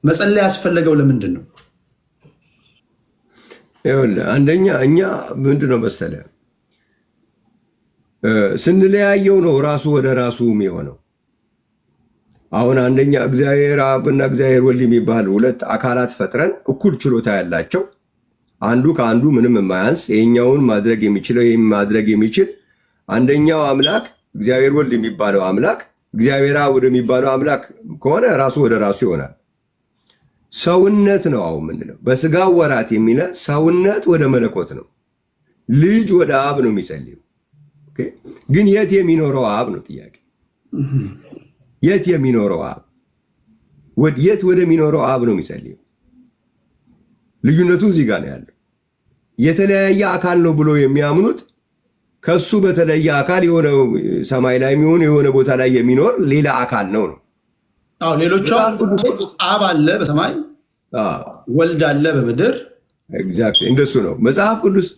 መጸለይ ያስፈለገው ለምንድን ነው? ይኸውልህ አንደኛ እኛ ምንድን ነው መሰለህ ስንለያየው ነው ራሱ ወደ ራሱ የሆነው። አሁን አንደኛ እግዚአብሔር አብና እግዚአብሔር ወልድ የሚባል ሁለት አካላት ፈጥረን እኩል ችሎታ ያላቸው አንዱ ከአንዱ ምንም የማያንስ ይሄኛውን ማድረግ የሚችለው ይህም ማድረግ የሚችል አንደኛው አምላክ እግዚአብሔር ወልድ የሚባለው አምላክ እግዚአብሔር አብ ወደሚባለው አምላክ ከሆነ ራሱ ወደ ራሱ ይሆናል። ሰውነት ነው አሁን የምንለው በስጋው ወራት የሚለ ሰውነት ወደ መለኮት ነው። ልጅ ወደ አብ ነው የሚጸልየው። ግን የት የሚኖረው አብ ነው ጥያቄ። የት የሚኖረው አብ የት ወደሚኖረው አብ ነው የሚጸልየው? ልዩነቱ እዚህ ጋር ነው ያለው። የተለያየ አካል ነው ብሎ የሚያምኑት ከሱ በተለየ አካል የሆነ ሰማይ ላይ የሚሆን የሆነ ቦታ ላይ የሚኖር ሌላ አካል ነው ነው። አዎ ሌሎቹ አብ አለ በሰማይ ወልድ አለ በምድር። Exactly እንደሱ ነው መጽሐፍ ቅዱስ።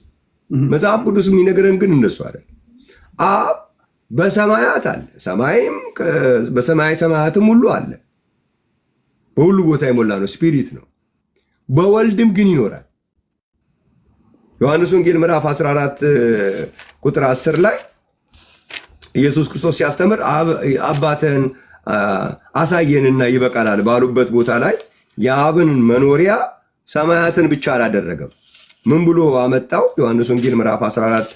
መጽሐፍ ቅዱስ የሚነግረን ግን እንደሱ አይደል። አብ በሰማያት አለ፣ ሰማይም በሰማይ ሰማያትም ሁሉ አለ። በሁሉ ቦታ የሞላ ነው፣ spirit ነው። በወልድም ግን ይኖራል። ዮሐንስ ወንጌል ምዕራፍ 14 ቁጥር 10 ላይ ኢየሱስ ክርስቶስ ሲያስተምር አባትህን አሳየንና ይበቃናል ባሉበት ቦታ ላይ የአብን መኖሪያ ሰማያትን ብቻ አላደረገም። ምን ብሎ አመጣው? ዮሐንስ ወንጌል ምዕራፍ 14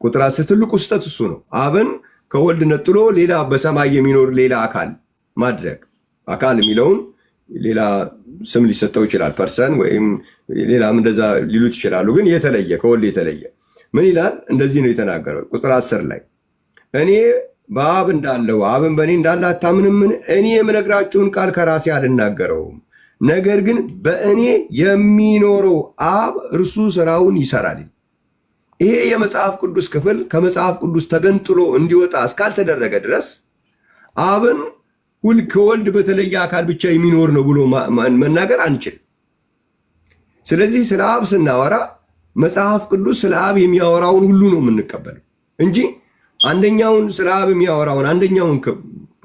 ቁጥር 10። ትልቁ ስህተት እሱ ነው። አብን ከወልድ ነጥሎ ሌላ በሰማይ የሚኖር ሌላ አካል ማድረግ። አካል የሚለውን ሌላ ስም ሊሰጠው ይችላል፣ person ወይም ሌላም እንደዛ ሊሉት ይችላሉ። ግን የተለየ፣ ከወልድ የተለየ ምን ይላል? እንደዚህ ነው የተናገረው ቁጥር 10 ላይ፣ እኔ በአብ እንዳለሁ አብም በእኔ እንዳለ አታምንምን? እኔ የምነግራችሁን ቃል ከራሴ አልናገረውም፣ ነገር ግን በእኔ የሚኖረው አብ እርሱ ስራውን ይሰራል። ይሄ የመጽሐፍ ቅዱስ ክፍል ከመጽሐፍ ቅዱስ ተገንጥሎ እንዲወጣ እስካልተደረገ ድረስ አብን ሁል ከወልድ በተለየ አካል ብቻ የሚኖር ነው ብሎ መናገር አንችልም። ስለዚህ ስለ አብ ስናወራ መጽሐፍ ቅዱስ ስለ አብ የሚያወራውን ሁሉ ነው የምንቀበለው እንጂ አንደኛውን ስለ አብ የሚያወራውን አንደኛውን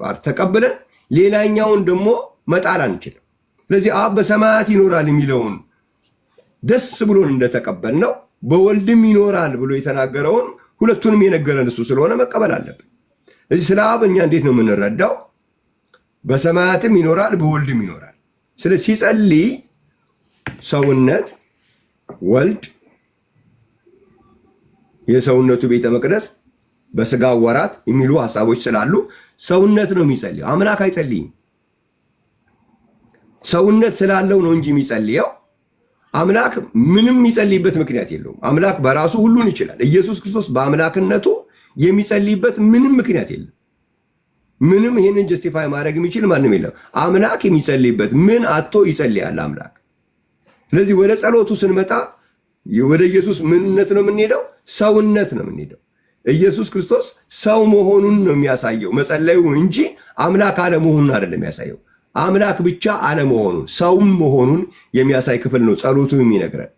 part ተቀብለን ሌላኛውን ደግሞ መጣል አንችልም። ስለዚህ አብ በሰማያት ይኖራል የሚለውን ደስ ብሎን እንደተቀበልነው በወልድም ይኖራል ብሎ የተናገረውን ሁለቱንም የነገረን እሱ ስለሆነ መቀበል አለብን። ስለዚህ ስለ አብ እኛ እንዴት ነው የምንረዳው? በሰማያትም ይኖራል፣ በወልድም ይኖራል። ስለዚህ ሲጸልይ ሰውነት ወልድ የሰውነቱ ቤተ መቅደስ በስጋ ወራት የሚሉ ሀሳቦች ስላሉ ሰውነት ነው የሚጸልየው። አምላክ አይጸልይም። ሰውነት ስላለው ነው እንጂ የሚጸልየው። አምላክ ምንም የሚጸልይበት ምክንያት የለውም። አምላክ በራሱ ሁሉን ይችላል። ኢየሱስ ክርስቶስ በአምላክነቱ የሚጸልይበት ምንም ምክንያት የለም። ምንም ይሄንን justify ማድረግ የሚችል ማንም የለም። አምላክ የሚጸልይበት ምን አጥቶ ይጸልያል አምላክ? ስለዚህ ወደ ጸሎቱ ስንመጣ ወደ ኢየሱስ ምንነት ነው የምንሄደው፣ ሰውነት ነው የምንሄደው። ኢየሱስ ክርስቶስ ሰው መሆኑን ነው የሚያሳየው መጸለዩ እንጂ አምላክ አለመሆኑን አይደለም የሚያሳየው። አምላክ ብቻ አለመሆኑን ሰውም መሆኑን የሚያሳይ ክፍል ነው ጸሎቱ የሚነግረን።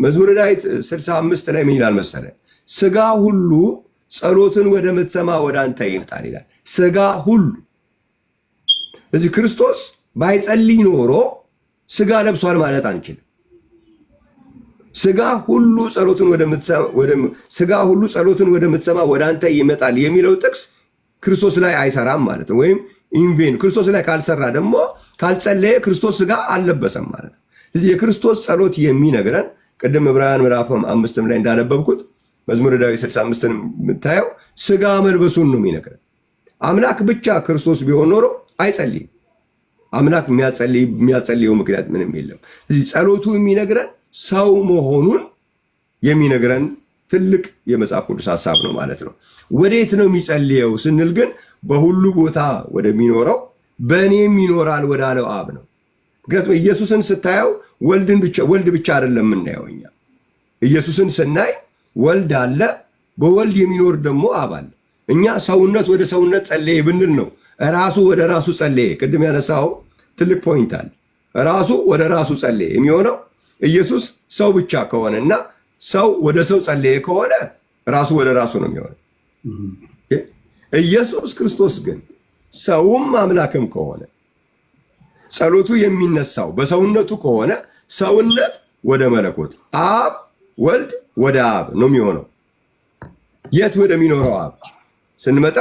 መዝሙረ ዳዊት 65 ላይ ምን ይላል መሰለ? ስጋ ሁሉ ጸሎትን ወደምትሰማ ወደ አንተ ይመጣል ይላል። ስጋ ሁሉ። እዚህ ክርስቶስ ባይጸልይ ኖሮ ስጋ ለብሷል ማለት አንችልም። ስጋ ሁሉ ጸሎትን ወደምትሰማ ወደ አንተ ይመጣል የሚለው ጥቅስ ክርስቶስ ላይ አይሰራም ማለት ነው። ወይም in vain ክርስቶስ ላይ ካልሰራ ደግሞ ካልጸለየ ክርስቶስ ስጋ አልለበሰም ማለት ነው። ስለዚህ የክርስቶስ ጸሎት የሚነግረን ቅድም ዕብራውያን ምዕራፍ 5ም ላይ እንዳነበብኩት መዝሙረ ዳዊት 65ን የምታየው ስጋ መልበሱን ነው የሚነግረን። አምላክ ብቻ ክርስቶስ ቢሆን ኖሮ አይጸልይም። አምላክ የሚያጸልየው ምክንያት ምንም የለም። ስለዚህ ጸሎቱ የሚነግረን ሰው መሆኑን የሚነግረን ትልቅ የመጽሐፍ ቅዱስ ሀሳብ ነው ማለት ነው። ወዴት ነው የሚጸልየው ስንል ግን በሁሉ ቦታ ወደሚኖረው በእኔም ይኖራል ወዳለው አብ ነው። ምክንያቱም ኢየሱስን ስታየው ወልድ ብቻ አይደለም የምናየው እኛ። ኢየሱስን ስናይ ወልድ አለ፣ በወልድ የሚኖር ደግሞ አብ አለ። እኛ ሰውነት ወደ ሰውነት ጸለየ ብንል ነው ራሱ ወደ ራሱ ጸለየ። ቅድም ያነሳው ትልቅ point አለ። ራሱ ወደ ራሱ ጸለየ የሚሆነው ኢየሱስ ሰው ብቻ ከሆነና ሰው ወደ ሰው ጸለየ ከሆነ ራሱ ወደ ራሱ ነው የሚሆነው። ኢየሱስ ክርስቶስ ግን ሰውም አምላክም ከሆነ ጸሎቱ የሚነሳው በሰውነቱ ከሆነ ሰውነት ወደ መለኮት፣ አብ ወልድ ወደ አብ ነው የሚሆነው። የት ወደሚኖረው አብ ስንመጣ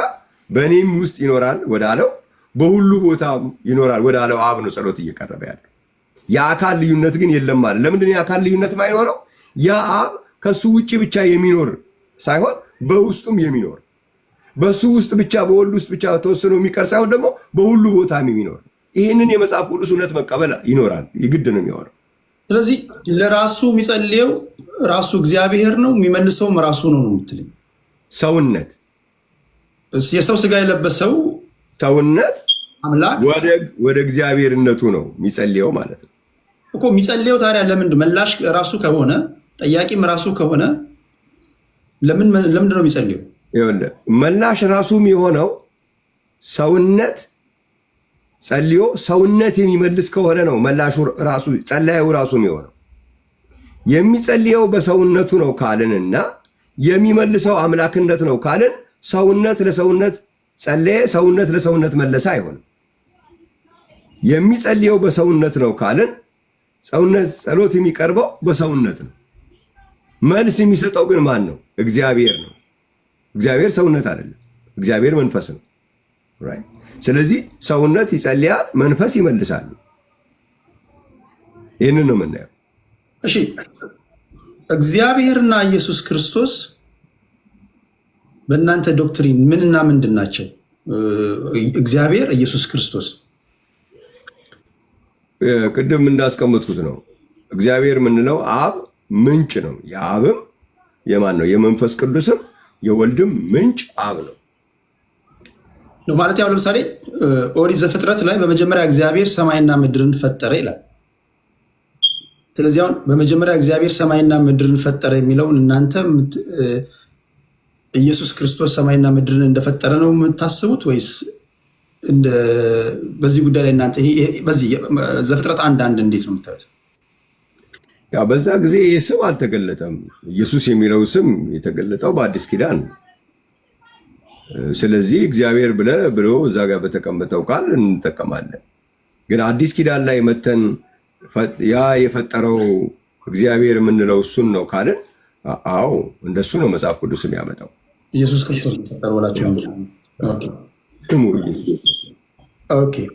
በእኔም ውስጥ ይኖራል ወዳለው፣ በሁሉ ቦታ ይኖራል ወዳለው አብ ነው ጸሎት እየቀረበ ያለው። የአካል ልዩነት ግን የለም ማለት። ለምንድን ነው የአካል ልዩነት ማይኖረው? ያ አብ ከሱ ውጭ ብቻ የሚኖር ሳይሆን በውስጡም የሚኖር፣ በሱ ውስጥ ብቻ በወልድ ውስጥ ብቻ ተወስኖ የሚቀር ሳይሆን ደግሞ በሁሉ ቦታ የሚኖር። ይህንን የመጽሐፍ ቅዱስ እውነት መቀበል ይኖራል፣ የግድ ነው የሚሆነው። ስለዚህ ለራሱ የሚጸልየው ራሱ እግዚአብሔር ነው፣ የሚመልሰውም ራሱ ነው ነው የምትለኝ? ሰውነት። የሰው ስጋ የለበሰው ሰውነት አምላክ ወደ እግዚአብሔርነቱ ነው የሚጸልየው ማለት ነው። እኮ የሚጸልየው ታዲያ ለምንድን መላሽ ራሱ ከሆነ ጠያቂም ራሱ ከሆነ ለምንድን ነው የሚጸልየው? ይኸውልህ፣ መላሽ ራሱ የሆነው ሰውነት ጸልዮ ሰውነት የሚመልስ ከሆነ ነው መላሹ ራሱ ጸላዩ ራሱ የሚሆነው። የሚጸልየው በሰውነቱ ነው ካልንና የሚመልሰው አምላክነት ነው ካልን ሰውነት ለሰውነት ጸለየ፣ ሰውነት ለሰውነት መለሰ አይሆንም። የሚጸልየው በሰውነት ነው ካልን ሰውነት ጸሎት የሚቀርበው በሰውነት ነው። መልስ የሚሰጠው ግን ማን ነው? እግዚአብሔር ነው። እግዚአብሔር ሰውነት አይደለም። እግዚአብሔር መንፈስ ነው። Right። ስለዚህ ሰውነት ይጸልያል፣ መንፈስ ይመልሳል። ይህንን ነው የምናየው። እሺ፣ እግዚአብሔርና ኢየሱስ ክርስቶስ በእናንተ doctrine ምንና ምንድን ናቸው? እግዚአብሔር፣ ኢየሱስ ክርስቶስ። ቅድም እንዳስቀመጥኩት ነው። እግዚአብሔር የምንለው አብ ምንጭ ነው። የአብም የማን ነው? የመንፈስ ቅዱስም የወልድም ምንጭ አብ ነው። ነው ማለት ያው ለምሳሌ ኦሪት ዘፍጥረት ላይ በመጀመሪያ እግዚአብሔር ሰማይና ምድርን ፈጠረ ይላል። ስለዚህ አሁን በመጀመሪያ እግዚአብሔር ሰማይና ምድርን ፈጠረ የሚለውን እናንተ ኢየሱስ ክርስቶስ ሰማይና ምድርን እንደፈጠረ ነው የምታስቡት ወይስ በዚህ ጉዳይ ላይ እናንተ በዚህ ዘፍጥረት 1:1 እንዴት ነው የምታዩት? ያ በዛ ጊዜ ይህ ስም አልተገለጠም። ኢየሱስ የሚለው ስም የተገለጠው በአዲስ ኪዳን ነው። ስለዚህ እግዚአብሔር ብሎ እዛ ጋር በተቀመጠው ቃል እንጠቀማለን። ግን አዲስ ኪዳን ላይ መተን ያ የፈጠረው እግዚአብሔር የምንለው እሱን ነው ካልን፣ አዎ እንደሱ ነው መጽሐፍ ቅዱስ የሚያመጣው። ኢየሱስ ክርስቶስ ፈጠረው ብላችሁ ስሙ ኢየሱስ ክርስቶስ። Okay።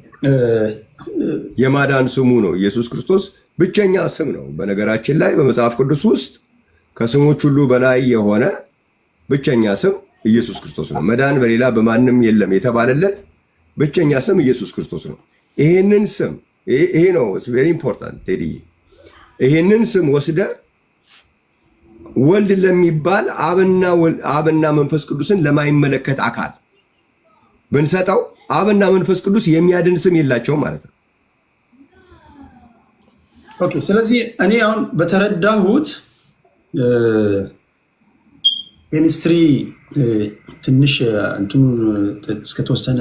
የማዳን ስሙ ነው። ኢየሱስ ክርስቶስ ብቸኛ ስም ነው። በነገራችን ላይ በመጽሐፍ ቅዱስ ውስጥ ከስሞች ሁሉ በላይ የሆነ ብቸኛ ስም ኢየሱስ ክርስቶስ ነው። መዳን በሌላ በማንም የለም የተባለለት ብቸኛ ስም ኢየሱስ ክርስቶስ ነው። ይሄንን ስም፣ ይሄ ነው very important ቴዲዬ። ይሄንን ስም ወስደ ወልድ ለሚባል አብና መንፈስ ቅዱስን ለማይመለከት አካል ብንሰጠው አብና መንፈስ ቅዱስ የሚያድን ስም የላቸውም ማለት ነው። Okay። ስለዚህ እኔ አሁን በተረዳሁት ኬሚስትሪ ትንሽ እንትኑ እስከተወሰነ፣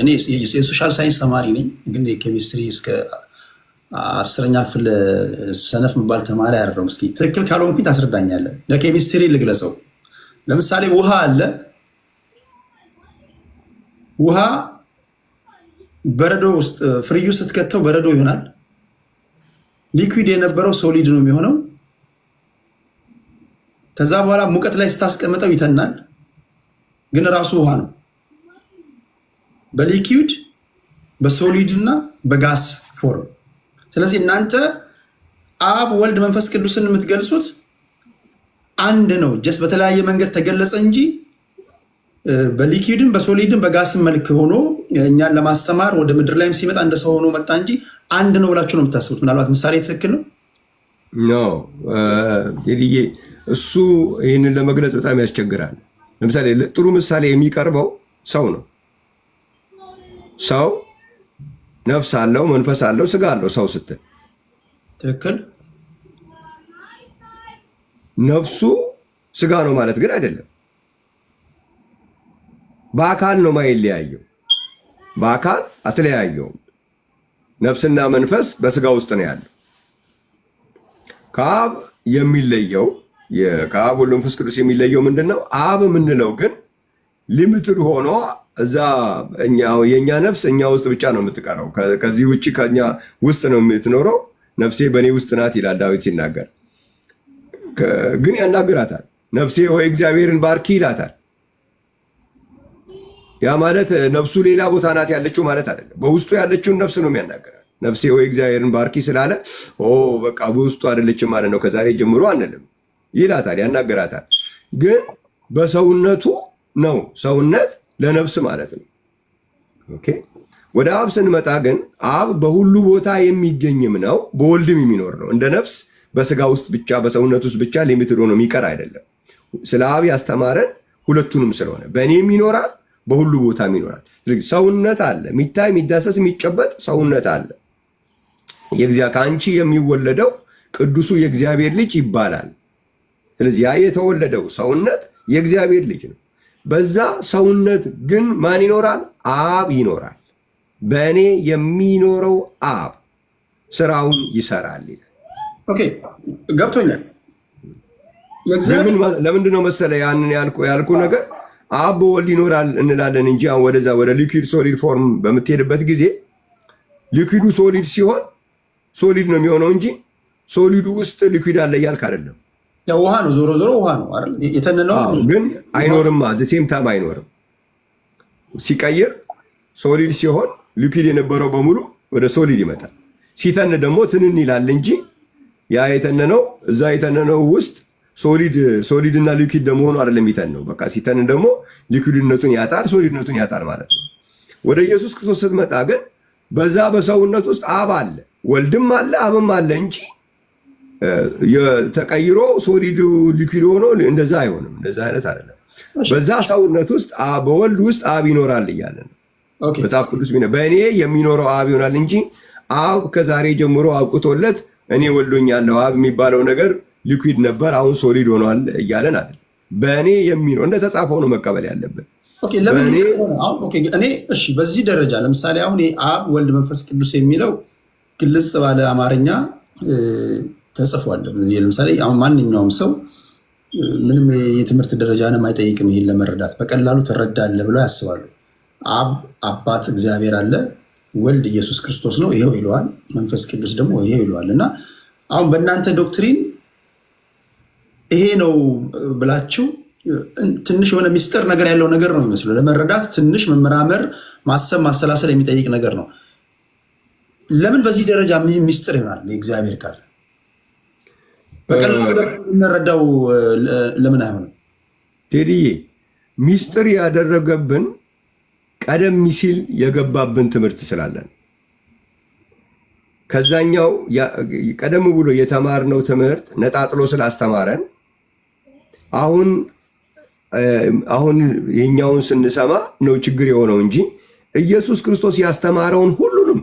እኔ የ social science ተማሪ ነኝ፣ ግን የኬሚስትሪ እስከ 10ኛ ክፍል ሰነፍ የሚባል ተማሪ አይደለሁም። እስኪ ትክክል ካልሆንኩኝ ታስረዳኛለህ። ለኬሚስትሪ ልግለጸው። ለምሳሌ ውሃ አለ። ውሃ በረዶ ውስጥ ፍሪጅ ውስጥ ስትከተው በረዶ ይሆናል። Liquid የነበረው solid ነው የሚሆነው። ከዛ በኋላ ሙቀት ላይ ስታስቀምጠው ይተናል፣ ግን ራሱ ውሃ ነው። በ liquid፣ በ solid እና በ gas form። ስለዚህ እናንተ አብ፣ ወልድ፣ መንፈስ ቅዱስን የምትገልጹት አንድ ነው። Just በተለያየ መንገድ ተገለጸ እንጂ በሊኪድም በሶሊድም በጋስም መልክ ሆኖ እኛን ለማስተማር ወደ ምድር ላይም ሲመጣ እንደ ሰው ሆኖ መጣ እንጂ አንድ ነው ብላችሁ ነው የምታስቡት። ምናልባት ምሳሌ ትክክል ነው። No ቴዲዬ፣ እሱ ይህንን ለመግለጽ በጣም ያስቸግራል። ለምሳሌ ጥሩ ምሳሌ የሚቀርበው ሰው ነው። ሰው ነፍስ አለው፣ መንፈስ አለው፣ ስጋ አለው። ሰው ስትል ትክክል። ነፍሱ ስጋ ነው ማለት ግን አይደለም። በአካል ነው ማይለያየው። በአካል አትለያየውም። ነፍስና መንፈስ በስጋ ውስጥ ነው ያለው። ከአብ የሚለየው፣ ከአብ ወልድ መንፈስ ቅዱስ የሚለየው ምንድን ነው? አብ የምንለው ግን limited ሆኖ እዛ የእኛ ነፍስ እኛ ውስጥ ብቻ ነው የምትቀረው። ከዚህ ውጭ ከኛ ውስጥ ነው የምትኖረው። ነፍሴ በእኔ ውስጥ ናት ይላል ዳዊት ሲናገር። ግን ያናግራታል። ነፍሴ ሆይ እግዚአብሔርን ባርኪ ይላታል። ያ ማለት ነፍሱ ሌላ ቦታ ናት ያለችው ማለት አይደለም። በውስጡ ያለችውን ነፍስ ነው የሚያናገራት። ነፍሴ ሆይ እግዚአብሔርን ባርኪ ስላለ ኦ በቃ በውስጡ አይደለችም ማለት ነው ከዛሬ ጀምሮ አንልም። ይላታል፣ ያናገራታል። ግን በሰውነቱ ነው። ሰውነት ለነፍስ ማለት ነው። Okay። ወደ አብ ስንመጣ ግን አብ በሁሉ ቦታ የሚገኝም ነው፣ በወልድም የሚኖር ነው። እንደ ነፍስ በስጋ ውስጥ ብቻ በሰውነት ውስጥ ብቻ limited ሆኖ የሚቀር አይደለም። ስለ አብ ያስተማረን ሁለቱንም ስለሆነ በእኔም ይኖራል፣ በሁሉ ቦታም ይኖራል። ስለዚህ ሰውነት አለ፣ የሚታይ፣ የሚዳሰስ፣ የሚጨበጥ ሰውነት አለ። ከአንቺ የሚወለደው ቅዱሱ የእግዚአብሔር ልጅ ይባላል። ስለዚህ ያ የተወለደው ሰውነት የእግዚአብሔር ልጅ ነው። በዛ ሰውነት ግን ማን ይኖራል? አብ ይኖራል። በእኔ የሚኖረው አብ ስራውን ይሰራል ይላል። Okay፣ ገብቶኛል። ለምንድን ነው መሰለ ያንን ያልኩ ነገር፣ አብ በወልድ ይኖራል እንላለን እንጂ አሁን ወደዛ ወደ liquid solid form በምትሄድበት ጊዜ liquid ኡ solid ሲሆን Solid ነው የሚሆነው እንጂ solid ኡ ውስጥ liquid አለ እያልክ አይደለም። ያው ውሃ ነው፣ ዞሮ ዞሮ ውሃ ነው አይደል? የተነነው። ግን አይኖርማ፣ same time አይኖርም። ሲቀይር solid ሲሆን liquid የነበረው በሙሉ ወደ solid ይመጣል። ሲተን ደግሞ ትንን ይላል እንጂ ያ የተነነው እዛ የተነነው ውስጥ solid እና liquid ደግሞ ሆኖ አይደለም የሚተነው። በቃ ሲተን ደግሞ liquid ነቱን ያጣል፣ solid ነቱን ያጣል ማለት ነው። ወደ ኢየሱስ ክርስቶስ ስትመጣ ግን በዛ በሰውነት ውስጥ አብ አለ፣ ወልድም አለ፣ አብም አለ እንጂ ተቀይሮ solid liquid ሆኖ እንደዛ አይሆንም። እንደዛ አይነት አይደለም። በዛ ሰውነት ውስጥ በወልድ ውስጥ አብ ይኖራል እያለ ነው መጽሐፍ ቅዱስ። በእኔ የሚኖረው አብ ይሆናል እንጂ አብ ከዛሬ ጀምሮ አብቅቶለት እኔ ወልዶኛለሁ፣ አብ የሚባለው ነገር liquid ነበር፣ አሁን solid ሆኗል እያለን አይደል። በእኔ የሚኖር እንደተጻፈው ነው መቀበል ያለብን። እኔ እሺ፣ በዚህ ደረጃ ለምሳሌ አሁን አብ ወልድ መንፈስ ቅዱስ የሚለው ግልጽ ባለ አማርኛ ተጽፏል። ለምሳሌ አሁን ማንኛውም ሰው ምንም የትምህርት ደረጃንም አይጠይቅም። ይሄን ለመረዳት በቀላሉ ትረዳለህ ብለው ያስባሉ። አብ አባት እግዚአብሔር አለ፣ ወልድ ኢየሱስ ክርስቶስ ነው ይሄው ይለዋል፣ መንፈስ ቅዱስ ደግሞ ይሄው ይለዋል። እና አሁን በእናንተ doctrine ይሄ ነው ብላችሁ ትንሽ የሆነ ሚስጥር ነገር ያለው ነገር ነው የሚመስለው። ለመረዳት ትንሽ መመራመር፣ ማሰብ፣ ማሰላሰል የሚጠይቅ ነገር ነው። ለምን በዚህ ደረጃ ሚስጥር ይሆናል? የእግዚአብሔር ቃል በቀላሉ የምንረዳው ለምን አይሆንም? ቴዲዬ፣ ሚስጥር ያደረገብን ቀደም ሲል የገባብን ትምህርት ስላለን፣ ከዛኛው ቀደም ብሎ የተማርነው ትምህርት ነጣጥሎ ስላስተማረን አሁን አሁን ይህኛውን ስንሰማ ነው ችግር የሆነው እንጂ ኢየሱስ ክርስቶስ ያስተማረውን ሁሉንም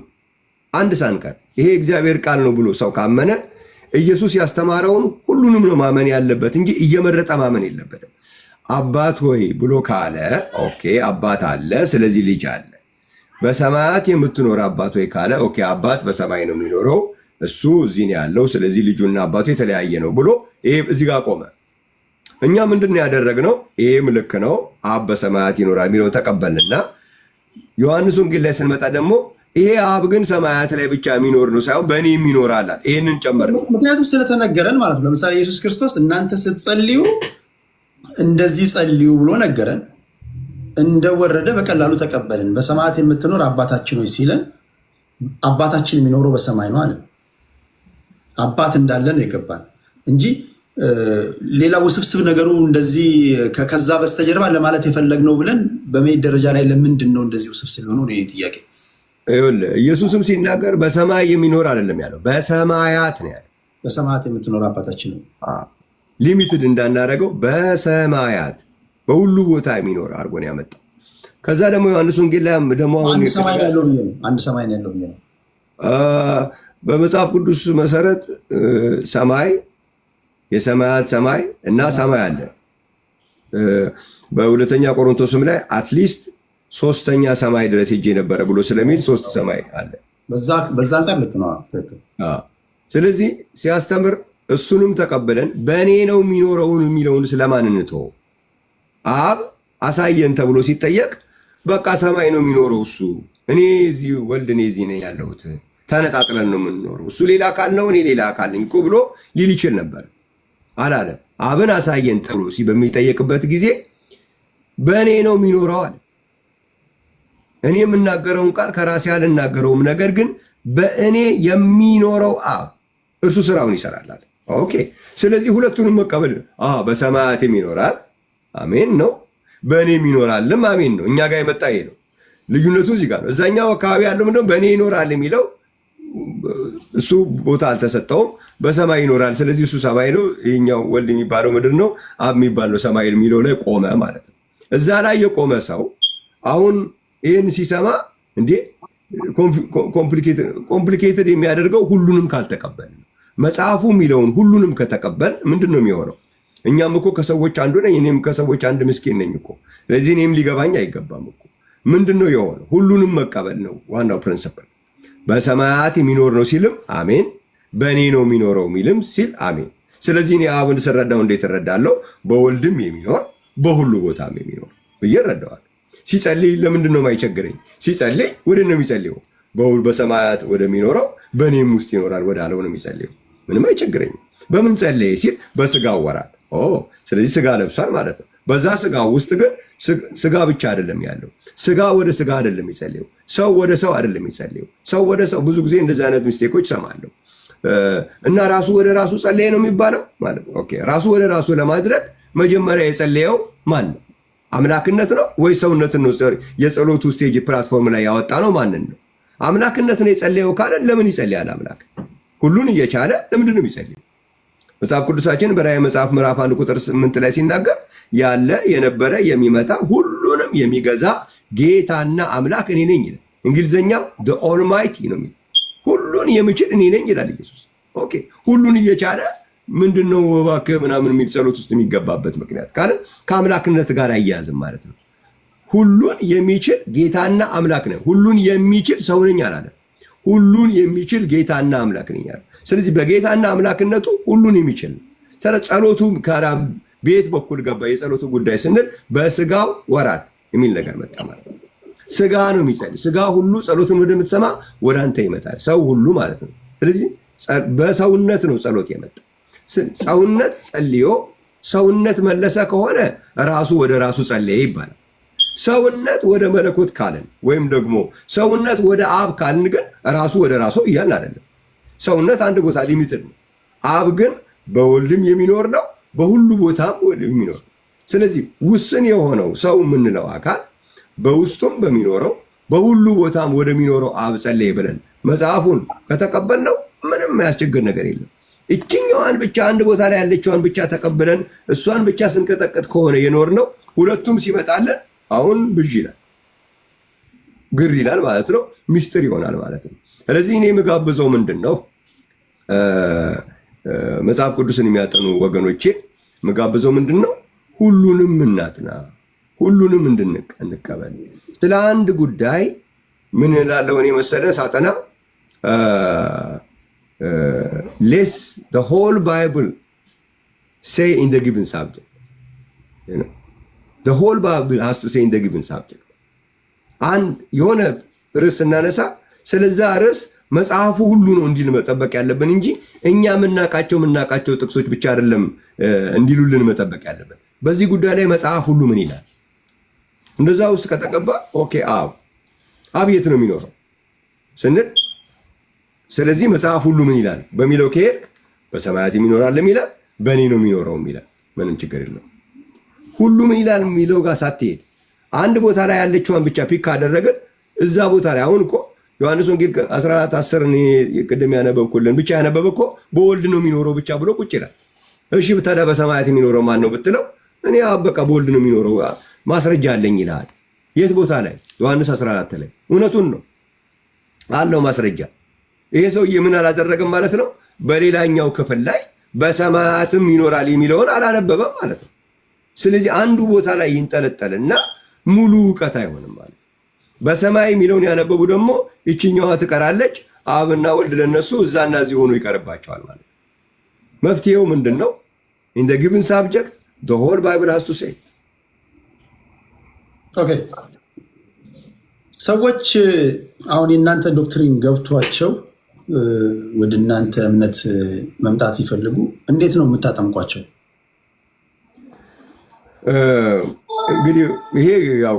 አንድ ሳንቀር ይሄ እግዚአብሔር ቃል ነው ብሎ ሰው ካመነ ኢየሱስ ያስተማረውን ሁሉንም ነው ማመን ያለበት እንጂ እየመረጠ ማመን የለበትም። አባት ሆይ ብሎ ካለ okay አባት አለ፣ ስለዚህ ልጅ አለ። በሰማያት የምትኖር አባት ሆይ ካለ okay አባት በሰማይ ነው የሚኖረው፣ እሱ እዚህ ነው ያለው፣ ስለዚህ ልጁና አባቱ የተለያየ ነው ብሎ ይሄ እዚህ ጋር ቆመ። እኛ ምንድን ነው ያደረግነው? ይሄም ልክ ነው፣ አብ በሰማያት ይኖራል የሚለውን ተቀበልንና ዮሐንስ ወንጌል ላይ ስንመጣ ደግሞ ይሄ አብ ግን ሰማያት ላይ ብቻ የሚኖር ነው ሳይሆን በእኔ የሚኖር አላት። ይሄንን ጨመር። ምክንያቱም ስለተነገረን ማለት ነው። ለምሳሌ ኢየሱስ ክርስቶስ እናንተ ስትጸልዩ እንደዚህ ጸልዩ ብሎ ነገረን። እንደወረደ በቀላሉ ተቀበልን። በሰማያት የምትኖር አባታችን ሆይ ሲለን አባታችን የሚኖረው በሰማይ ነው አለን። አባት እንዳለ ነው የገባን እንጂ ሌላ ውስብስብ ነገሩ እንደዚህ ከዛ በስተጀርባ ለማለት የፈለግነው ብለን በመሄድ ደረጃ ላይ ለምንድን ነው እንደዚህ ውስብስብ የሆነው? ነው ጥያቄ። ይኸውልህ ኢየሱስም ሲናገር በሰማይ የሚኖር አይደለም ያለው፣ በሰማያት ነው ያለው። በሰማያት የምትኖር አባታችን ነው። Limited እንዳናደርገው በሰማያት በሁሉ ቦታ የሚኖር አድርጎ ነው ያመጣው። ከዛ ደግሞ ዮሐንስ ወንጌል ላይ ደግሞ አሁን አንድ ሰማይ ነው ያለው ብዬ ነው። አንድ ሰማይ ነው ያለው ብዬ ነው። በመጽሐፍ ቅዱስ መሰረት ሰማይ፣ የሰማያት ሰማይ እና ሰማይ አለ። በሁለተኛ ቆሮንቶስም ላይ at least ሶስተኛ ሰማይ ድረስ ሄጄ ነበረ ብሎ ስለሚል ሶስት ሰማይ አለ። በዛ አንጻር ልክ ነው። ትክክል። ስለዚህ ሲያስተምር እሱንም ተቀብለን በእኔ ነው የሚኖረውን የሚለውን ስለማን እንተው? አብ አሳየን ተብሎ ሲጠየቅ በቃ ሰማይ ነው የሚኖረው እሱ፣ እኔ እዚህ ወልድ፣ እኔ እዚህ ነኝ ያለሁት፣ ተነጣጥለን ነው የምንኖረው፣ እሱ ሌላ አካል ነው፣ እኔ ሌላ አካል ነኝ እኮ ብሎ ሊል ይችል ነበር። አላለም። አብን አሳየን ተብሎ በሚጠየቅበት ጊዜ በእኔ ነው የሚኖረው አለ። እኔ የምናገረውን ቃል ከራሴ አልናገረውም፣ ነገር ግን በእኔ የሚኖረው አብ እርሱ ስራውን ይሰራል አለ። Okay። ስለዚህ ሁለቱንም መቀበል፣ በሰማያትም ይኖራል አሜን ነው፣ በእኔም ይኖራልም አሜን ነው። እኛ ጋር የመጣ ይሄ ነው። ልዩነቱ እዚህ ጋር ነው። እዛኛው አካባቢ ያለው ምንድነው? በእኔ ይኖራል የሚለው እሱ ቦታ አልተሰጠውም። በሰማይ ይኖራል። ስለዚህ እሱ ሰማይ ነው። ይኸኛው ወልድ የሚባለው ምድር ነው። አብ የሚባለው ሰማይ የሚለው ላይ ቆመ ማለት ነው። እዛ ላይ የቆመ ሰው አሁን ይህን ሲሰማ እንዴ complicated የሚያደርገው ሁሉንም ካልተቀበል ነው። መጽሐፉ የሚለውን ሁሉንም ከተቀበል ምንድን ነው የሚሆነው? እኛም እኮ ከሰዎች አንዱ ነኝ፣ እኔም ከሰዎች አንድ ምስኪን ነኝ እኮ። ስለዚህ እኔም ሊገባኝ አይገባም እኮ። ምንድን ነው የሆነው? ሁሉንም መቀበል ነው ዋናው principle። በሰማያት የሚኖር ነው ሲልም አሜን፣ በእኔ ነው የሚኖረው የሚልም ሲል አሜን። ስለዚህ እኔ አብን ስረዳው እንዴት እረዳለሁ? በወልድም የሚኖር በሁሉ ቦታም የሚኖር ብዬ እረዳዋለሁ። ሲጸልይ ለምንድን ነው የማይቸግረኝ? ሲጸልይ ወደ ነው የሚጸልየው፣ በሰማያት ወደሚኖረው በእኔም ውስጥ ይኖራል ወዳለው ነው የሚጸልየው። ምንም አይቸግረኝም። በምን ጸለየ ሲል በስጋው ወራት። ስለዚህ ስጋ ለብሷል ማለት ነው። በዛ ስጋ ውስጥ ግን ስጋ ብቻ አይደለም ያለው። ስጋ ወደ ስጋ አይደለም የሚጸልየው። ሰው ወደ ሰው አይደለም የሚጸልየው። ሰው ወደ ሰው፣ ብዙ ጊዜ እንደዚህ አይነት mistake ኦች እሰማለሁ። እና ራሱ ወደ ራሱ ጸለየ ነው የሚባለው ማለት ነው። Okay፣ ራሱ ወደ ራሱ ለማድረግ መጀመሪያ የጸለየው ማን ነው? አምላክነት ነው ወይ ሰውነትን ነው? የጸሎቱ stage platform ላይ ያወጣ ነው ማንን ነው? አምላክነት ነው የጸለየው ካለን ለምን ይጸልያል? አምላክ ሁሉን እየቻለ ለምንድን ነው የሚጸልየው? መጽሐፍ ቅዱሳችን በራእይ መጽሐፍ ምዕራፍ 1 ቁጥር 8 ላይ ሲናገር ያለ፣ የነበረ፣ የሚመጣ፣ ሁሉንም የሚገዛ ጌታና አምላክ እኔ ነኝ ይላል። እንግሊዝኛው Almighty ነው የሚለው። ሁሉን የሚችል እኔ ነኝ ይላል ኢየሱስ። Okay፣ ሁሉን እየቻለ ምንድን ነው እባክህ ምናምን የሚል ጸሎት ውስጥ የሚገባበት ምክንያት ካለ ከአምላክነት ጋር አያያዝም ማለት ነው። ሁሉን የሚችል ጌታና አምላክ ነኝ። ሁሉን የሚችል ሰው ነኝ አላለም። ሁሉን የሚችል ጌታና አምላክ ነኝ አለ። ስለዚህ በጌታና አምላክነቱ ሁሉን የሚችል ነው። ስለ ጸሎቱ ቤት በኩል ገባ። የጸሎቱ ጉዳይ ስንል በስጋው ወራት የሚል ነገር መጣ ማለት ነው። ስጋ ነው የሚጸልይ። ስጋ ሁሉ ጸሎትን ወደምትሰማ ወደ አንተ ይመጣል። ሰው ሁሉ ማለት ነው። ስለዚህ በሰውነት ነው ጸሎት የመጣ። ሰውነት ጸልዮ ሰውነት መለሰ ከሆነ ራሱ ወደ ራሱ ጸለየ ይባላል። ሰውነት ወደ መለኮት ካልን ወይም ደግሞ ሰውነት ወደ አብ ካልን ግን ራሱ ወደ ራሱ እያልን አይደለም። ሰውነት አንድ ቦታ limited ነው። አብ ግን በወልድም የሚኖር ነው፣ በሁሉ ቦታም የሚኖር። ስለዚህ ውስን የሆነው ሰው የምንለው አካል በውስጡም በሚኖረው በሁሉ ቦታም ወደሚኖረው አብ ጸለየ ብለን መጽሐፉን ከተቀበልነው ምንም የሚያስቸግር ነገር የለም። እችኛዋን ብቻ፣ አንድ ቦታ ላይ ያለችዋን ብቻ ተቀብለን እሷን ብቻ ስንቀጠቅጥ ከሆነ የኖርነው ሁለቱም ሲመጣለን አሁን ብዥ ይላል፣ ግር ይላል ማለት ነው። ሚስጥር ይሆናል ማለት ነው። ስለዚህ እኔ የምጋብዘው ምንድን ነው? መጽሐፍ ቅዱስን የሚያጠኑ ወገኖቼ የምጋብዘው ምንድን ነው? ሁሉንም እናጥና፣ ሁሉንም እንቀበል። ስለ አንድ ጉዳይ ምን እላለሁ እኔ መሰለ ሳጠና፣ "Let the whole Bible say in the given subject." The whole Bible has to say in the given subject። አንድ የሆነ ርዕስ ስናነሳ ስለዛ ርዕስ መጽሐፉ ሁሉ ነው እንዲል መጠበቅ ያለብን እንጂ እኛ የምናውቃቸው ጥቅሶች ብቻ አይደለም እንዲሉልን መጠበቅ ያለብን። በዚህ ጉዳይ ላይ መጽሐፍ ሁሉ ምን ይላል? እንደዛ ውስጥ ከተገባ okay፣ አብ የት ነው የሚኖረው ስንል፣ ስለዚህ መጽሐፍ ሁሉ ምን ይላል በሚለው ከሄድክ በሰማያት የሚኖራል ይላል፣ በእኔ ነው የሚኖረው ይላል። ምንም ችግር የለው። ሁሉ ምን ይላል የሚለው ጋር ሳትሄድ አንድ ቦታ ላይ ያለችዋን ብቻ pick ካደረግን እዛ ቦታ ላይ አሁን እኮ ዮሐንስ ወንጌል 14:10 ቅድም ያነበብኩልን ብቻ ያነበበ እኮ በወልድ ነው የሚኖረው ብቻ ብሎ ቁጭ ይላል። እሺ ታዲያ በሰማያት የሚኖረው ማን ነው ብትለው እኔ በቃ በወልድ ነው የሚኖረው ማስረጃ አለኝ ይልሃል። የት ቦታ ላይ? ዮሐንስ 14 ላይ። እውነቱን ነው፣ አለው ማስረጃ። ይሄ ሰውዬ ምን አላደረገም ማለት ነው? በሌላኛው ክፍል ላይ በሰማያትም ይኖራል የሚለውን አላነበበም ማለት ነው። ስለዚህ አንዱ ቦታ ላይ ይንጠለጠልና ሙሉ እውቀት አይሆንም ማለት። በሰማይ የሚለውን ያነበቡ ደግሞ ይችኛዋ ትቀራለች። አብና ወልድ ለነሱ እዛና እዚህ ሆኖ ይቀርባቸዋል ማለት ነው። መፍትሄው ምንድን ነው? In the given subject, the whole Bible has to say። Okay፣ ሰዎች አሁን የእናንተ doctrine ገብቷቸው ወደ እናንተ እምነት መምጣት ይፈልጉ፣ እንዴት ነው የምታጠምቋቸው? እንግዲህ ይሄ ያው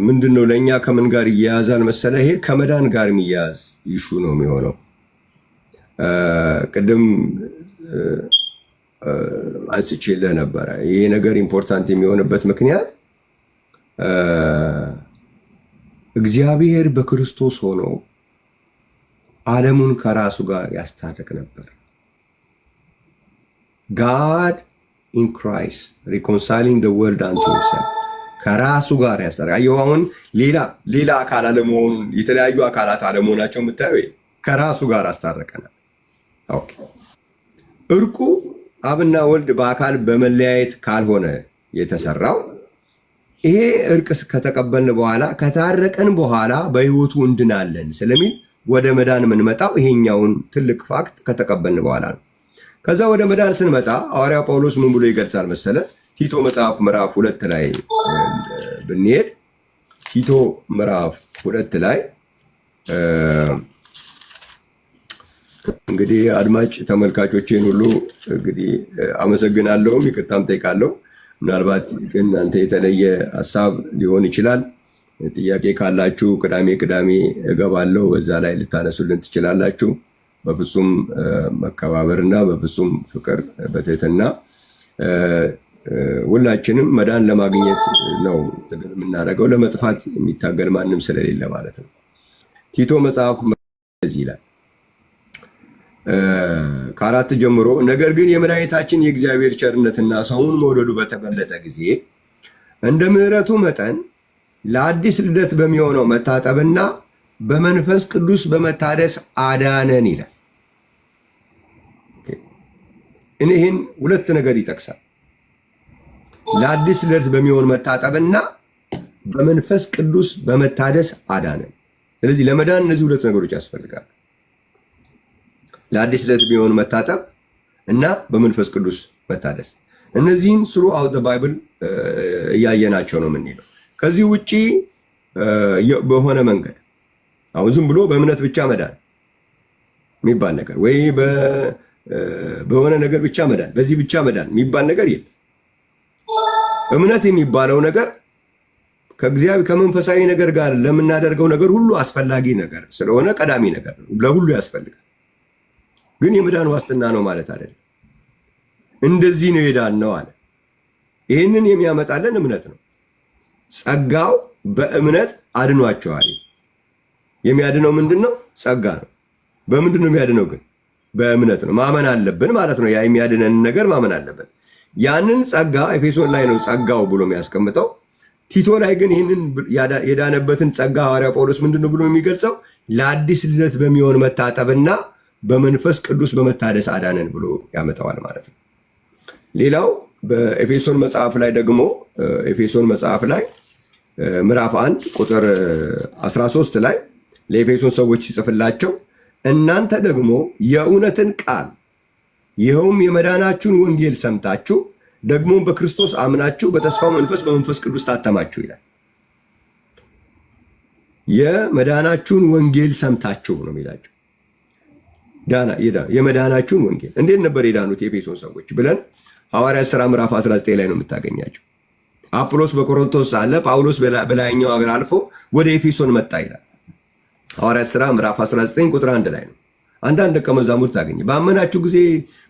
ምንድን ነው፣ ለእኛ ከምን ጋር ይያያዛል መሰለ? ይሄ ከመዳን ጋር የሚያያዝ issue ነው የሚሆነው። ቅድም አንስቼልህ ነበረ። ይሄ ነገር important የሚሆንበት ምክንያት እግዚአብሔር በክርስቶስ ሆኖ ዓለሙን ከራሱ ጋር ያስታርቅ ነበር። God in Christ reconciling the world unto himself፣ ከራሱ ጋር ያስታርቅ። አየሁ፣ አሁን ሌላ ሌላ አካል አለመሆኑን፣ የተለያዩ አካላት አለመሆናቸው የምታየው ከራሱ ጋር አስታረቀናል። Okay፣ እርቁ አብና ወልድ በአካል በመለያየት ካልሆነ የተሰራው፣ ይሄ እርቅ ከተቀበልን በኋላ፣ ከታረቀን በኋላ በህይወቱ እንድናለን ስለሚል ወደ መዳን የምንመጣው ይሄኛውን ትልቅ fact ከተቀበልን በኋላ ነው። ከዛ ወደ መዳን ስንመጣ ሐዋርያው ጳውሎስ ምን ብሎ ይገልጻል መሰለ? ቲቶ መጽሐፍ ምዕራፍ 2 ላይ ብንሄድ፣ ቲቶ ምዕራፍ 2 ላይ እንግዲህ አድማጭ ተመልካቾቼን ሁሉ እንግዲህ አመሰግናለሁም ይቅርታም ጠይቃለሁ። ምናልባት እናንተ የተለየ ሀሳብ ሊሆን ይችላል። ጥያቄ ካላችሁ ቅዳሜ ቅዳሜ እገባለሁ። በዛ ላይ ልታነሱልን ትችላላችሁ። በፍጹም መከባበርና በፍጹም ፍቅር በትህትና ሁላችንም መዳን ለማግኘት ነው ትግል የምናደርገው፣ ለመጥፋት የሚታገል ማንም ስለሌለ ማለት ነው። ቲቶ መጽሐፍ እንደዚህ ይላል ከ4 ጀምሮ፣ ነገር ግን የመድኃኒታችን የእግዚአብሔር ቸርነትና ሰውን መውደዱ በተገለጠ ጊዜ እንደ ምሕረቱ መጠን ለአዲስ ልደት በሚሆነው መታጠብና በመንፈስ ቅዱስ በመታደስ አዳነን ይላል። ይህን ሁለት ነገር ይጠቅሳል። ለአዲስ ልደት በሚሆን መታጠብና በመንፈስ ቅዱስ በመታደስ አዳነን። ስለዚህ ለመዳን እነዚህ ሁለት ነገሮች ያስፈልጋሉ። ለአዲስ ልደት በሚሆን መታጠብ እና በመንፈስ ቅዱስ መታደስ። እነዚህን throughout the Bible እያየናቸው ነው የምንሄደው። ከዚህ ውጪ በሆነ መንገድ አሁን ዝም ብሎ በእምነት ብቻ መዳን የሚባል ነገር ወይ በሆነ ነገር ብቻ መዳን፣ በዚህ ብቻ መዳን የሚባል ነገር የለም። እምነት የሚባለው ነገር ከእግዚአብሔር ከመንፈሳዊ ነገር ጋር ለምናደርገው ነገር ሁሉ አስፈላጊ ነገር ስለሆነ ቀዳሚ ነገር ነው፣ ለሁሉ ያስፈልጋል። ግን የመዳን ዋስትና ነው ማለት አይደለም። እንደዚህ ነው የዳነው አለ። ይህንን የሚያመጣልን እምነት ነው። ጸጋው በእምነት አድኗቸዋል። የሚያድነው ምንድን ነው? ጸጋ ነው። በምንድን ነው የሚያድነው ግን? በእምነት ነው። ማመን አለብን ማለት ነው። ያ የሚያድነን ነገር ማመን አለብን። ያንን ጸጋ ኤፌሶን ላይ ነው ጸጋው ብሎ የሚያስቀምጠው። ቲቶ ላይ ግን ይህንን የዳነበትን ጸጋ ሐዋርያ ጳውሎስ ምንድን ነው ብሎ የሚገልጸው? ለአዲስ ልደት በሚሆን መታጠብና በመንፈስ ቅዱስ በመታደስ አዳነን ብሎ ያመጣዋል ማለት ነው። ሌላው በኤፌሶን መጽሐፍ ላይ ደግሞ ኤፌሶን መጽሐፍ ላይ ምዕራፍ 1 ቁጥር 13 ላይ ለኤፌሶን ሰዎች ሲጽፍላቸው እናንተ ደግሞ የእውነትን ቃል ይኸውም የመዳናችሁን ወንጌል ሰምታችሁ ደግሞ በክርስቶስ አምናችሁ በተስፋው መንፈስ በመንፈስ ቅዱስ ታተማችሁ ይላል። የመዳናችሁን ወንጌል ሰምታችሁ ነው የሚላቸው። የመዳናችሁን ወንጌል እንዴት ነበር የዳኑት የኤፌሶን ሰዎች ብለን ሐዋርያት ሥራ ምዕራፍ 19 ላይ ነው የምታገኛቸው። አጵሎስ በቆሮንቶስ ሳለ ጳውሎስ በላይኛው ሀገር አልፎ ወደ ኤፌሶን መጣ ይላል። ሐዋርያት ሥራ ምዕራፍ 19 ቁጥር 1 ላይ ነው። አንዳንድ ደቀ መዛሙርት አገኘ። ባመናችሁ ጊዜ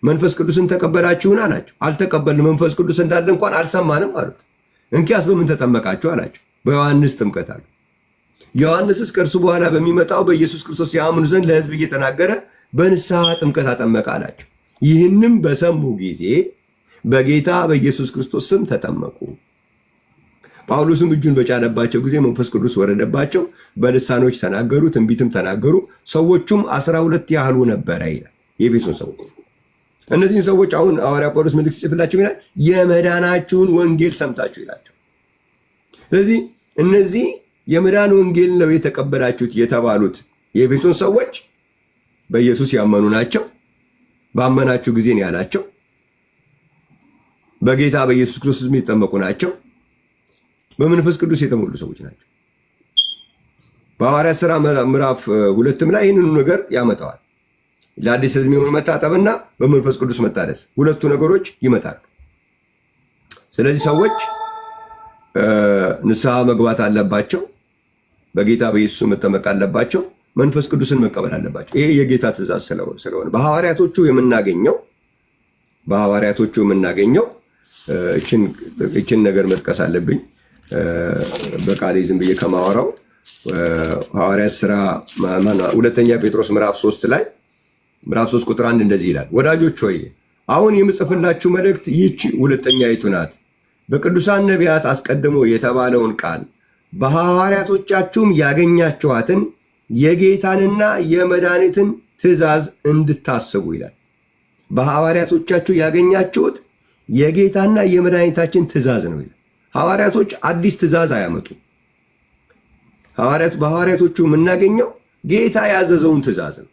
መንፈስ ቅዱስን ተቀበላችሁን አላቸው። አልተቀበልንም፣ መንፈስ ቅዱስ እንዳለ እንኳን አልሰማንም አሉት። እንኪያስ በምን ተጠመቃችሁ አላቸው። በዮሐንስ ጥምቀት አሉ። ዮሐንስስ ከእርሱ በኋላ በሚመጣው በኢየሱስ ክርስቶስ ያምኑ ዘንድ ለሕዝብ እየተናገረ በንስሐ ጥምቀት አጠመቀ አላቸው። ይህንም በሰሙ ጊዜ በጌታ በኢየሱስ ክርስቶስ ስም ተጠመቁ። ጳውሎስም እጁን በጫነባቸው ጊዜ መንፈስ ቅዱስ ወረደባቸው፣ በልሳኖች ተናገሩ፣ ትንቢትም ተናገሩ። ሰዎቹም 12 ያህሉ ነበረ ይላል። የኤፌሶን ሰዎች እነዚህን ሰዎች አሁን ሐዋርያ ጳውሎስ መልእክት ሲጽፍላቸው ይላል የመዳናችሁን ወንጌል ሰምታችሁ ይላቸው። ስለዚህ እነዚህ የመዳን ወንጌል ነው የተቀበላችሁት የተባሉት የኤፌሶን ሰዎች በኢየሱስ ያመኑ ናቸው። ባመናችሁ ጊዜ ነው ያላቸው። በጌታ በኢየሱስ ክርስቶስ የሚጠመቁ ናቸው። በመንፈስ ቅዱስ የተሞሉ ሰዎች ናቸው። በሐዋርያት ሥራ ምዕራፍ 2 ላይ ይህንኑ ነገር ያመጣዋል። ለአዲስ ልደት የሚሆን መታጠብና በመንፈስ ቅዱስ መታደስ ሁለቱ ነገሮች ይመጣሉ። ስለዚህ ሰዎች ንስሐ መግባት አለባቸው። በጌታ በኢየሱስ መጠመቅ አለባቸው። መንፈስ ቅዱስን መቀበል አለባቸው። ይሄ የጌታ ትእዛዝ ስለሆነ በሐዋርያቶቹ የምናገኘው እችን ነገር መጥቀስ አለብኝ። በቃሌ ዝም ብዬ ከማወራው ሐዋርያት ሥራ ሁለተኛ ጴጥሮስ ምዕራፍ 3 ላይ ምዕራፍ 3 ቁጥር 1 እንደዚህ ይላል፣ ወዳጆች ሆይ አሁን የምጽፍላችሁ መልእክት ይህች ሁለተኛይቱ ናት። በቅዱሳን ነቢያት አስቀድሞ የተባለውን ቃል በሐዋርያቶቻችሁም ያገኛችኋትን የጌታንና የመድኃኒትን ትእዛዝ እንድታስቡ ይላል። በሐዋርያቶቻችሁ ያገኛችሁት የጌታና የመድኃኒታችን ትእዛዝ ነው ይላል። ሐዋርያቶች አዲስ ትእዛዝ አያመጡም። በሐዋርያቶቹ የምናገኘው ጌታ ያዘዘውን ትእዛዝ ነው።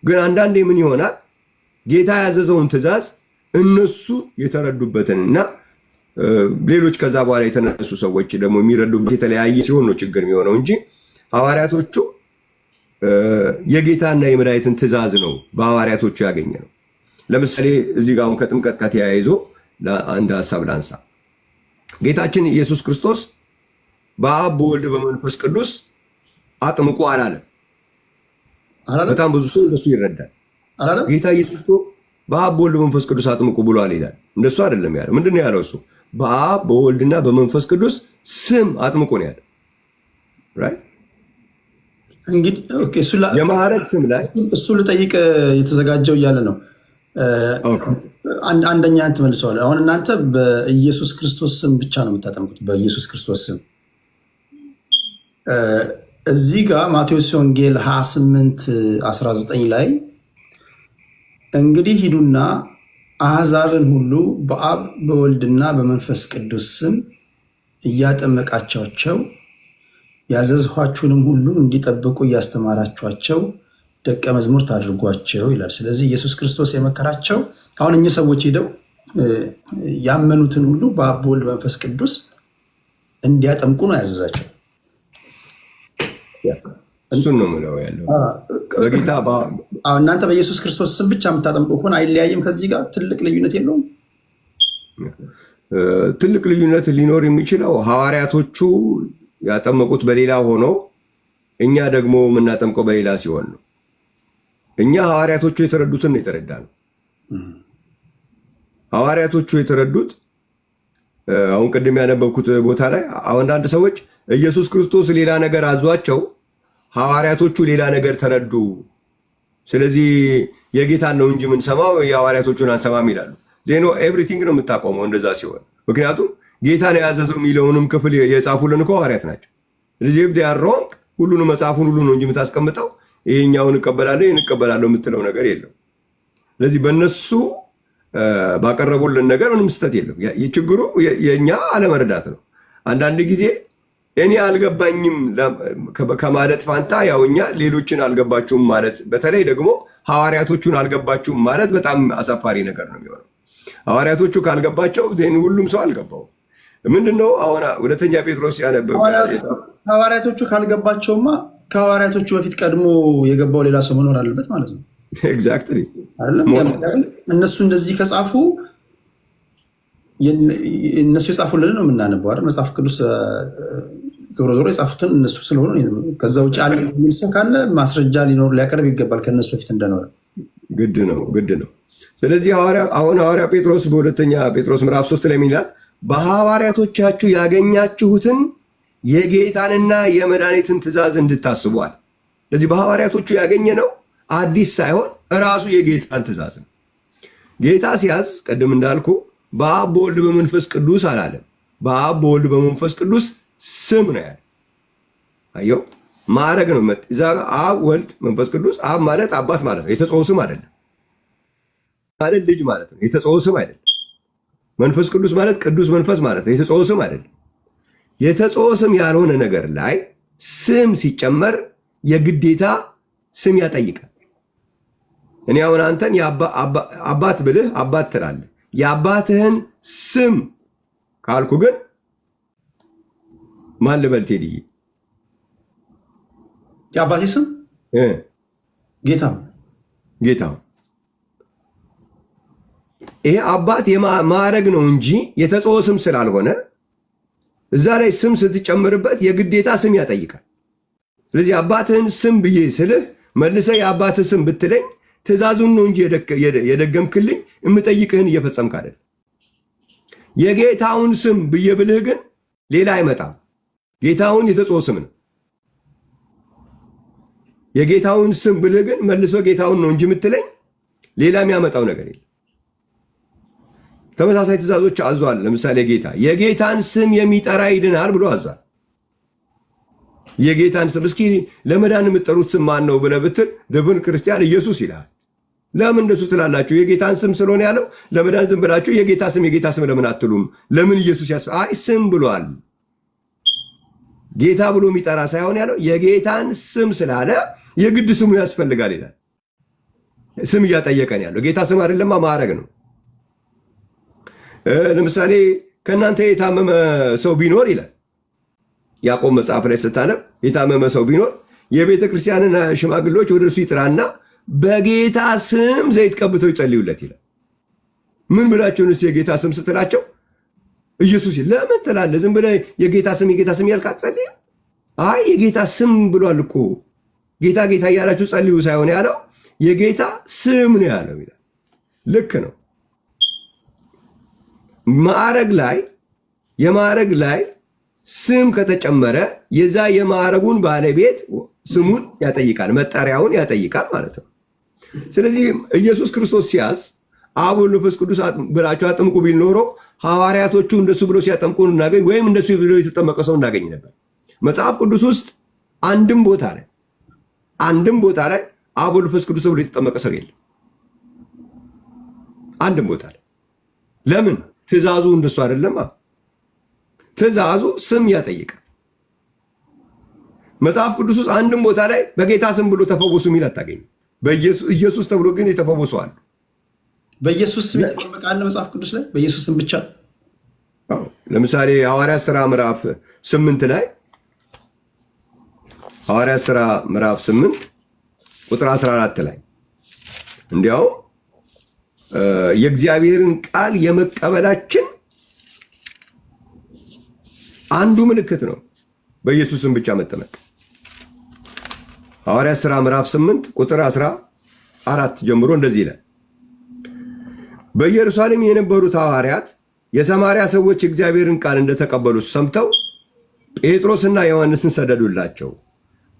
ግን አንዳንዴ ምን ይሆናል? ጌታ ያዘዘውን ትእዛዝ እነሱ የተረዱበትንና ሌሎች ከዛ በኋላ የተነሱ ሰዎች ደግሞ የሚረዱበት የተለያየ ሲሆን ነው ችግር የሚሆነው እንጂ ሐዋርያቶቹ የጌታና የመድኃኒትን ትእዛዝ ነው በሐዋርያቶቹ ያገኘ ነው። ለምሳሌ እዚህ ጋር አሁን ከጥምቀት ጋር ተያይዞ አንድ ሀሳብ ላንሳ። ጌታችን ኢየሱስ ክርስቶስ በአብ በወልድ በመንፈስ ቅዱስ አጥምቁ አላለም። በጣም ብዙ ሰው እንደሱ ይረዳል። ጌታ ኢየሱስ እኮ በአብ በወልድ በመንፈስ ቅዱስ አጥምቁ ብሏል ይላል። እንደሱ አይደለም ያለው። ምንድን ነው ያለው እሱ? በአብ በወልድና በመንፈስ ቅዱስ ስም አጥምቁ ነው ያለው። Right። እንግዲህ የማዕረግ ስም ላይ እሱ ልጠይቅ የተዘጋጀው እያለ ነው። አንደኛ ትመልሰዋል። አሁን እናንተ በኢየሱስ ክርስቶስ ስም ብቻ ነው የምታጠምቁት፣ በኢየሱስ ክርስቶስ ስም። እዚህ ጋር ማቴዎስ ወንጌል 28 19 ላይ እንግዲህ ሂዱና አሕዛብን ሁሉ በአብ በወልድና በመንፈስ ቅዱስ ስም እያጠመቃችኋቸው ያዘዝኋችሁንም ሁሉ እንዲጠብቁ እያስተማራችኋቸው ደቀ መዝሙርት አድርጓቸው ይላል። ስለዚህ ኢየሱስ ክርስቶስ የመከራቸው አሁን እኚህ ሰዎች ሄደው ያመኑትን ሁሉ በአብ በወልድ በመንፈስ ቅዱስ እንዲያጠምቁ ነው ያዘዛቸው። እሱን ነው የምለው ያለው በጌታ። እናንተ በኢየሱስ ክርስቶስ ስም ብቻ የምታጠምቁ ከሆነ አይለያይም። ከዚህ ጋር ትልቅ ልዩነት የለውም። ትልቅ ልዩነት ሊኖር የሚችለው ሐዋርያቶቹ ያጠመቁት በሌላ ሆኖ እኛ ደግሞ የምናጠምቀው በሌላ ሲሆን ነው። እኛ ሐዋርያቶቹ የተረዱትን ነው የተረዳነው። ሐዋርያቶቹ የተረዱት አሁን ቅድም ያነበብኩት ቦታ ላይ አንዳንድ ሰዎች ኢየሱስ ክርስቶስ ሌላ ነገር አዟቸው ሐዋርያቶቹ ሌላ ነገር ተረዱ፣ ስለዚህ የጌታን ነው እንጂ የምንሰማው የሐዋርያቶቹን አንሰማም ይላሉ። Then everything ነው የምታቆመው እንደዛ ሲሆን፣ ምክንያቱም ጌታን ያዘዘው የሚለውንም ክፍል የጻፉልን እኮ ሐዋርያት ናቸው። ስለዚህ if they are wrong ሁሉንም መጽሐፉን ሁሉ ነው እንጂ የምታስቀምጠው ይሄኛውን እቀበላለሁ ይህን እቀበላለሁ የምትለው ነገር የለው። ስለዚህ በእነሱ ባቀረቡልን ነገር ምንም ስህተት የለው። ችግሩ የእኛ አለመረዳት ነው። አንዳንድ ጊዜ እኔ አልገባኝም ከማለት ፋንታ ያው እኛ ሌሎችን አልገባችሁም ማለት፣ በተለይ ደግሞ ሐዋርያቶቹን አልገባችሁም ማለት በጣም አሳፋሪ ነገር ነው የሚሆነው። ሐዋርያቶቹ ካልገባቸው ሁሉም ሰው አልገባው። ምንድን ነው አሁን ሁለተኛ ጴጥሮስ ያነበብ ሐዋርያቶቹ ካልገባቸውማ ከሐዋርያቶቹ በፊት ቀድሞ የገባው ሌላ ሰው መኖር አለበት ማለት ነው። Exactly። እነሱ እንደዚህ ከጻፉ እነሱ የጻፉልን ነው የምናነበው አይደል? መጽሐፍ ቅዱስ ዞሮ ዞሮ የጻፉትን እነሱ ስለሆኑ ከዛ ውጭ አለ የሚል ሰው ካለ ማስረጃ ሊኖር ሊያቀርብ ይገባል ከእነሱ በፊት እንደኖረ። ግድ ነው፣ ግድ ነው። ስለዚህ አሁን ሐዋርያ ጴጥሮስ በሁለተኛ ጴጥሮስ ምዕራፍ 3 ላይ ምን ይላል? በሐዋርያቶቻችሁ ያገኛችሁትን የጌታንና የመድኃኒትን ትእዛዝ እንድታስቡ አለ። ስለዚህ በሐዋርያቶቹ ያገኘነው አዲስ ሳይሆን እራሱ የጌታን ትእዛዝ ነው። ጌታ ሲያዝ ቅድም እንዳልኩ በአብ በወልድ በመንፈስ ቅዱስ አላለም። በአብ በወልድ በመንፈስ ቅዱስ ስም ነው ያለ። አየው፣ ማዕረግ ነው። እዛ አብ ወልድ መንፈስ ቅዱስ። አብ ማለት አባት ማለት ነው፣ የተጸውዖ ስም አይደለም። ማለት ልጅ ማለት ነው፣ የተጸውዖ ስም አይደለም። መንፈስ ቅዱስ ማለት ቅዱስ መንፈስ ማለት ነው፣ የተጸውዖ ስም አይደለም። የተጸውዖ ስም ያልሆነ ነገር ላይ ስም ሲጨመር የግዴታ ስም ያጠይቃል። እኔ አሁን አንተን አባት ብልህ አባት ትላለህ። የአባትህን ስም ካልኩ ግን ማን ልበል ቴዲዬ? የአባቴ ስም ጌታው። ጌታው። ይሄ አባት የማዕረግ ነው እንጂ የተጸውዖ ስም ስላልሆነ እዛ ላይ ስም ስትጨምርበት የግዴታ ስም ያጠይቃል። ስለዚህ አባትህን ስም ብዬ ስልህ መልሰህ የአባትህ ስም ብትለኝ ትእዛዙን ነው እንጂ የደገምክልኝ የምጠይቅህን እየፈጸምክ አይደል። የጌታውን ስም ብዬ ብልህ ግን ሌላ አይመጣም። ጌታውን የተጸውዖ ስም ነው። የጌታውን ስም ብልህ ግን መልሶ ጌታውን ነው እንጂ የምትለኝ ሌላ የሚያመጣው ነገር የለም። ተመሳሳይ ትእዛዞች አዟል። ለምሳሌ ጌታ የጌታን ስም የሚጠራ ይድናል ብሎ አዟል። የጌታን ስም እስኪ ለመዳን የምትጠሩት ስም ማን ነው ብለህ ብትል ድፍን ክርስቲያን ኢየሱስ ይልሃል። ለምን እንደሱ ትላላችሁ? የጌታን ስም ስለሆነ ያለው ለመዳን ዝም ብላችሁ የጌታ ስም የጌታ ስም ለምን አትሉም? ለምን ኢየሱስ አይ ስም ብሏል። ጌታ ብሎ የሚጠራ ሳይሆን ያለው የጌታን ስም ስላለ የግድ ስሙ ያስፈልጋል ይላል። ስም እያጠየቀን ያለው ጌታ ስም አይደለማ፣ ማዕረግ ነው። ለምሳሌ ከእናንተ የታመመ ሰው ቢኖር ይላል ያዕቆብ መጽሐፍ ላይ ስታነብ፣ የታመመ ሰው ቢኖር የቤተ ክርስቲያንን ሽማግሌዎች ወደ እርሱ ይጥራና በጌታ ስም ዘይት ቀብተው ይጸልዩለት ይላል። ምን ብላችሁ ነው የጌታ ስም ስትላቸው ኢየሱስ ለምን ትላለህ? ዝም ብለህ የጌታ ስም የጌታ ስም ያልክ አትጸልይም? አይ የጌታ ስም ብሏል እኮ፣ ጌታ ጌታ እያላችሁ ጸልዩ ሳይሆን ያለው የጌታ ስም ነው ያለው ይላል። ልክ ነው። ማዕረግ ላይ፣ የማዕረግ ላይ ስም ከተጨመረ የዛ የማዕረጉን ባለቤት ስሙን ያጠይቃል፣ መጠሪያውን ያጠይቃል ማለት ነው። ስለዚህ ኢየሱስ ክርስቶስ ሲያዝ አብ ወልድ መንፈስ ቅዱስ ብላችሁ አጥምቁ ቢል ኖሮ ሐዋርያቶቹ እንደሱ ብሎ ሲያጠምቁ እናገኝ ወይም እንደሱ ብሎ የተጠመቀ ሰው እናገኝ ነበር። መጽሐፍ ቅዱስ ውስጥ አንድም ቦታ ላይ አብ ወልድ መንፈስ ቅዱስ ብሎ የተጠመቀ ሰው የለም። አንድም ቦታ ላይ። ለምን? ትእዛዙ እንደሱ አይደለማ። ትእዛዙ ስም ያጠይቃል። መጽሐፍ ቅዱስ ውስጥ አንድም ቦታ ላይ በጌታ ስም ብሎ ተፈወሱ የሚል አታገኝም። በኢየሱስ ተብሎ ግን የተፈወሱ አሉ። በኢየሱስ ስም የተጠመቀ አለ መጽሐፍ ቅዱስ ላይ፣ በኢየሱስ ስም ብቻ? አዎ። ለምሳሌ ሐዋርያት ሥራ ምዕራፍ 8 ላይ፣ ሐዋርያት ሥራ ምዕራፍ 8 ቁጥር 14 ላይ እንዲያውም የእግዚአብሔርን ቃል የመቀበላችን አንዱ ምልክት ነው በኢየሱስ ስም ብቻ መጠመቅ። ሐዋርያት ሥራ ምዕራፍ 8 ቁጥር 14 ጀምሮ እንደዚህ ይላል። በኢየሩሳሌም የነበሩት ሐዋርያት የሰማርያ ሰዎች የእግዚአብሔርን ቃል እንደተቀበሉ ሰምተው ጴጥሮስና ዮሐንስን ሰደዱላቸው።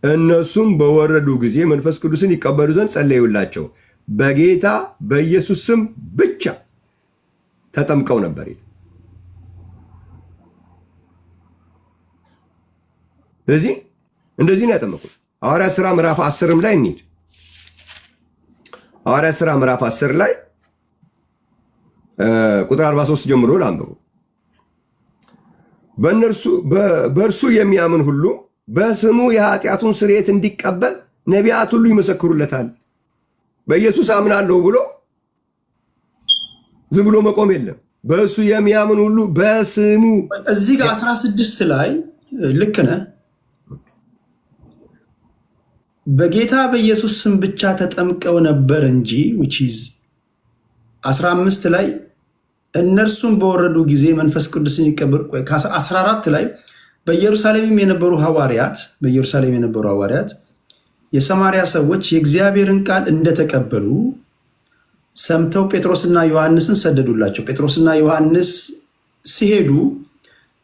እነሱም በወረዱ ጊዜ መንፈስ ቅዱስን ይቀበሉ ዘንድ ጸለዩላቸው። በጌታ በኢየሱስ ስም ብቻ ተጠምቀው ነበር ይላል። ስለዚህ እንደዚህ ነው ያጠመቁት። ሐዋርያት ሥራ ምዕራፍ 10ም ላይ እንሂድ። ሐዋርያት ሥራ ምዕራፍ 10 ላይ ቁጥር 43 ጀምሮ ላንብበው። በእርሱ የሚያምን ሁሉ በስሙ የኃጢአቱን ስርየት እንዲቀበል ነቢያት ሁሉ ይመሰክሩለታል። በኢየሱስ አምናለሁ ብሎ ዝም ብሎ መቆም የለም። በእሱ የሚያምን ሁሉ በስሙ እዚህ ጋር 16 ላይ ልክ ነህ። በጌታ በኢየሱስ ስም ብቻ ተጠምቀው ነበር እንጂ፣ which is 15 ላይ እነርሱም በወረዱ ጊዜ መንፈስ ቅዱስን ይቀበሉ። 14 ላይ በኢየሩሳሌም የነበሩ ሐዋርያት የሰማርያ ሰዎች የእግዚአብሔርን ቃል እንደተቀበሉ ሰምተው ጴጥሮስና ዮሐንስን ሰደዱላቸው። ጴጥሮስና ዮሐንስ ሲሄዱ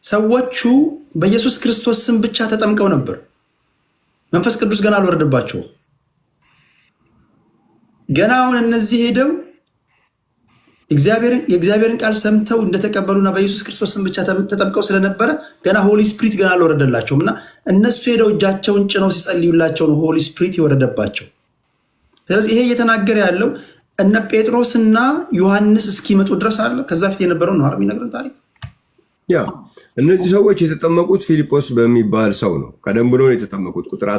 ሰዎቹ በኢየሱስ ክርስቶስ ስም ብቻ ተጠምቀው ነበር። መንፈስ ቅዱስ ገና አልወረደባቸውም። ገና አሁን እነዚህ ሄደው የእግዚአብሔርን ቃል ሰምተው እንደተቀበሉና በኢየሱስ ክርስቶስ ስም ብቻ ተጠምቀው ስለነበረ ገና Holy Spirit ገና አልወረደላቸውም እና እነሱ ሄደው እጃቸውን ጭነው ሲጸልዩላቸው ነው Holy Spirit የወረደባቸው። ስለዚህ ይሄ እየተናገረ ያለው እነ ጴጥሮስና ዮሐንስ እስኪመጡ ድረስ አለ። ከዛ ፊት የነበረው ነው የሚነግረን ታሪክ። ያ እነዚህ ሰዎች የተጠመቁት ፊልጶስ በሚባል ሰው ነው። ቀደም ብሎ ነው የተጠመቁት። ቁጥር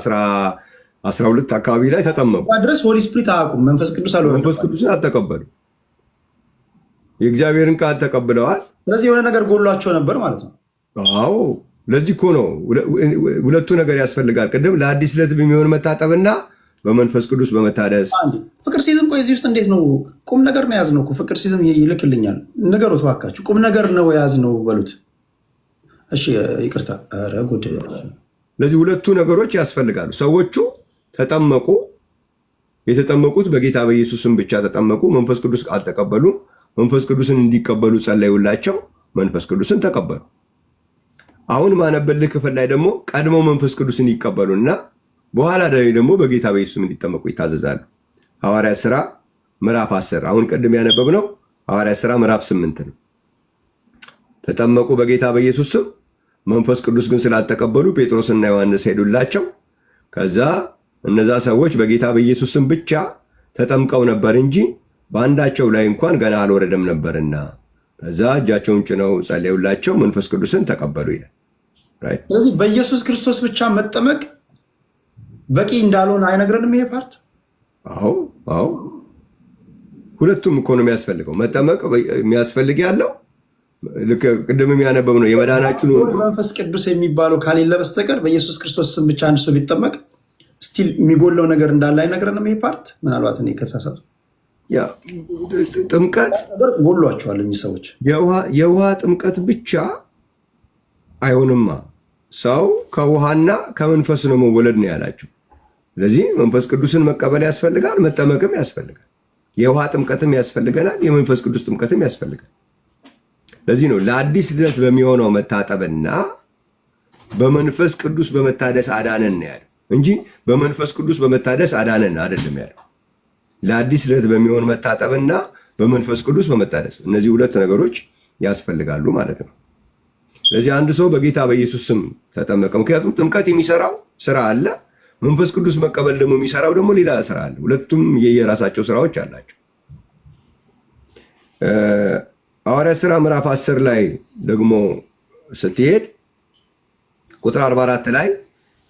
12 አካባቢ ላይ ተጠመቁ። ድረስ Holy Spirit አያውቁም። መንፈስ ቅዱስ አልወረደባቸውም። መንፈስ ቅዱስን አልተቀበሉ። የእግዚአብሔርን ቃል ተቀብለዋል። ስለዚህ የሆነ ነገር ጎሏቸው ነበር ማለት ነው። አዎ፣ ለዚህ እኮ ነው ሁለቱ ነገር ያስፈልጋል። ቅድም ለአዲስ ልደት በሚሆን መታጠብና በመንፈስ ቅዱስ በመታደስ። ፍቅር ሲዝም፣ ቆይ እዚህ ውስጥ እንዴት ነው? ቁም ነገር ነው የያዝነው እኮ። ፍቅር ሲዝም ይልክልኛል። ንገሩት እባካችሁ። ቁም ነገር ነው የያዝነው በሉት። እሺ ይቅርታ። ኧረ ጉድ። ለዚህ ሁለቱ ነገሮች ያስፈልጋሉ። ሰዎቹ ተጠመቁ። የተጠመቁት በጌታ በኢየሱስ ስም ብቻ ተጠመቁ። መንፈስ ቅዱስ አልተቀበሉም። መንፈስ ቅዱስን እንዲቀበሉ ጸለዩላቸው። መንፈስ ቅዱስን ተቀበሉ። አሁን ማነበልህ ክፍል ላይ ደግሞ ቀድመው መንፈስ ቅዱስን ይቀበሉና በኋላ ደግሞ በጌታ በኢየሱስ ስም እንዲጠመቁ ይታዘዛሉ። ሐዋርያት ሥራ ምዕራፍ 10፣ አሁን ቅድም ያነበብነው ሐዋርያት ሥራ ምዕራፍ 8 ነው። ተጠመቁ በጌታ በኢየሱስ ስም። መንፈስ ቅዱስ ግን ስላልተቀበሉ ጴጥሮስና ዮሐንስ ሄዱላቸው። ከዛ እነዛ ሰዎች በጌታ በኢየሱስ ስም ብቻ ተጠምቀው ነበር እንጂ በአንዳቸው ላይ እንኳን ገና አልወረደም ነበርና ከዛ እጃቸውን ጭነው ጸለዩላቸው፣ መንፈስ ቅዱስን ተቀበሉ ይላል። Right። ስለዚህ በኢየሱስ ክርስቶስ ብቻ መጠመቅ በቂ እንዳልሆነ አይነግረንም ይሄ part? አዎ፣ ሁለቱም እኮ ነው የሚያስፈልገው። መጠመቅ የሚያስፈልግ ያለው ልክ ቅድም የሚያነበብ ነው የመዳናችን መንፈስ ቅዱስ የሚባለው ከሌለ በስተቀር በኢየሱስ ክርስቶስ ስም ብቻ አንድ ሰው ቢጠመቅ Still የሚጎለው ነገር እንዳለ አይነግረንም ይሄ part። ምናልባት እኔ ከተሳሳትኩ። Yeah፣ ጥምቀት ጎሏቸዋል እኚህ ሰዎች። የውሃ ጥምቀት ብቻ አይሆንማ። ሰው ከውሃና ከመንፈስ ነው መወለድ ነው ያላቸው። ስለዚህ መንፈስ ቅዱስን መቀበል ያስፈልጋል፣ መጠመቅም ያስፈልጋል። የውሃ ጥምቀትም ያስፈልገናል፣ የመንፈስ ቅዱስ ጥምቀትም ያስፈልጋል። ለዚህ ነው ለአዲስ ልደት በሚሆነው መታጠብና በመንፈስ ቅዱስ በመታደስ አዳነን ነው ያለው እንጂ በመንፈስ ቅዱስ በመታደስ አዳነን አይደለም ያለው። ለአዲስ ልደት በሚሆን መታጠብና በመንፈስ ቅዱስ በመታደስ፣ እነዚህ ሁለት ነገሮች ያስፈልጋሉ ማለት ነው። ስለዚህ አንድ ሰው በጌታ በኢየሱስ ስም ተጠመቀ። ምክንያቱም ጥምቀት የሚሰራው ስራ አለ፣ መንፈስ ቅዱስ መቀበል ደግሞ የሚሰራው ደግሞ ሌላ ስራ አለ። ሁለቱም የየራሳቸው ስራዎች አላቸው። ሐዋርያት ስራ ምዕራፍ 10 ላይ ደግሞ ስትሄድ ቁጥር 44 ላይ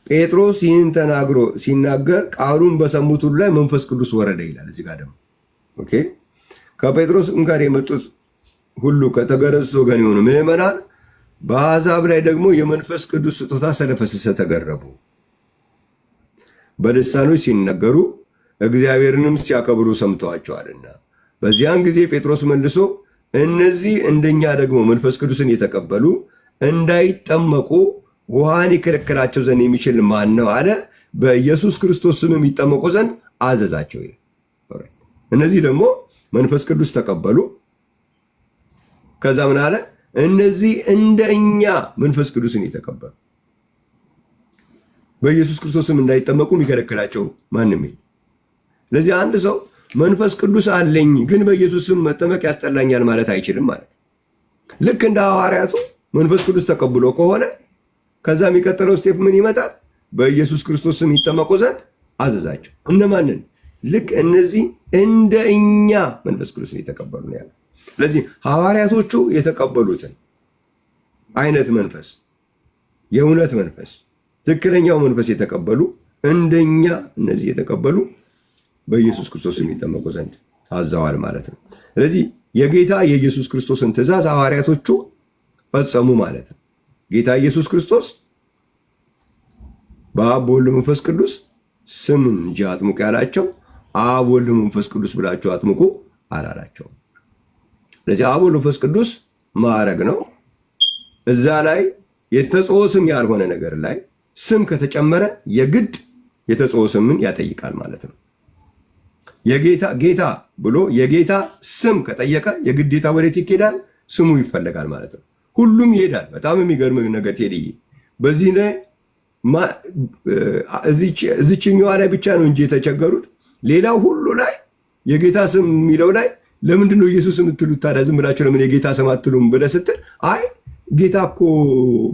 ጴጥሮስ ይህን ተናግሮ ሲናገር ቃሉን በሰሙት ሁሉ ላይ መንፈስ ቅዱስ ወረደ ይላል። እዚህ ጋር ደግሞ okay፣ ከጴጥሮስም ጋር የመጡት ሁሉ ከተገረዙት ወገን የሆኑ ምዕመናን በአሕዛብ ላይ ደግሞ የመንፈስ ቅዱስ ስጦታ ስለፈሰሰ ተገረሙ። በልሳኖች ሲነገሩ እግዚአብሔርንም ሲያከብሩ ሰምተዋቸዋልና። በዚያን ጊዜ ጴጥሮስ መልሶ እነዚህ እንደኛ ደግሞ መንፈስ ቅዱስን የተቀበሉ እንዳይጠመቁ ውሃን ይከለክላቸው ዘንድ የሚችል ማን ነው አለ። በኢየሱስ ክርስቶስ ስም የሚጠመቁ ዘንድ አዘዛቸው ይላል። እነዚህ ደግሞ መንፈስ ቅዱስ ተቀበሉ። ከዛ ምን አለ? እነዚህ እንደ እኛ መንፈስ ቅዱስን የተቀበሉ በኢየሱስ ክርስቶስም እንዳይጠመቁ የሚከለክላቸው ማንም የለም። ስለዚህ አንድ ሰው መንፈስ ቅዱስ አለኝ ግን በኢየሱስ ስም መጠመቅ ያስጠላኛል ማለት አይችልም ማለት። ልክ እንደ ሐዋርያቱ መንፈስ ቅዱስ ተቀብሎ ከሆነ ከዛ የሚቀጥለው step ምን ይመጣል? በኢየሱስ ክርስቶስ ስም ይጠመቁ ዘንድ አዘዛቸው። እነማንን? ልክ እነዚህ እንደ እኛ መንፈስ ቅዱስን የተቀበሉ ነው ያለው። ስለዚህ ሐዋርያቶቹ የተቀበሉትን አይነት መንፈስ፣ የእውነት መንፈስ፣ ትክክለኛው መንፈስ የተቀበሉ እንደኛ እነዚህ የተቀበሉ በኢየሱስ ክርስቶስ የሚጠመቁ ዘንድ ታዘዋል ማለት ነው። ስለዚህ የጌታ የኢየሱስ ክርስቶስን ትእዛዝ ሐዋርያቶቹ ፈጸሙ ማለት ነው። ጌታ ኢየሱስ ክርስቶስ በአብ በወልድ መንፈስ ቅዱስ ስም እንጂ አጥምቁ ያላቸው አብ ወልድ መንፈስ ቅዱስ ብላችሁ አጥምቁ አላላቸውም። ስለዚህ አብ ወልድ መንፈስ ቅዱስ ማዕረግ ነው። እዛ ላይ የተጽኦ ስም ያልሆነ ነገር ላይ ስም ከተጨመረ የግድ የተጽኦ ስምን ያጠይቃል ማለት ነው። የጌታ ጌታ ብሎ የጌታ ስም ከጠየቀ የግዴታ ወዴት ይኬዳል? ስሙ ይፈለጋል ማለት ነው። ሁሉም ይሄዳል። በጣም የሚገርም ነገር ቴዲዬ፣ በዚህ ላይ እዚችኛዋ ላይ ብቻ ነው እንጂ የተቸገሩት። ሌላው ሁሉ ላይ የጌታ ስም የሚለው ላይ ለምንድን ነው ኢየሱስ የምትሉት ታዲያ? ዝም ብላችሁ ለምን የጌታ ስም አትሉም ብለህ ስትል አይ ጌታ እኮ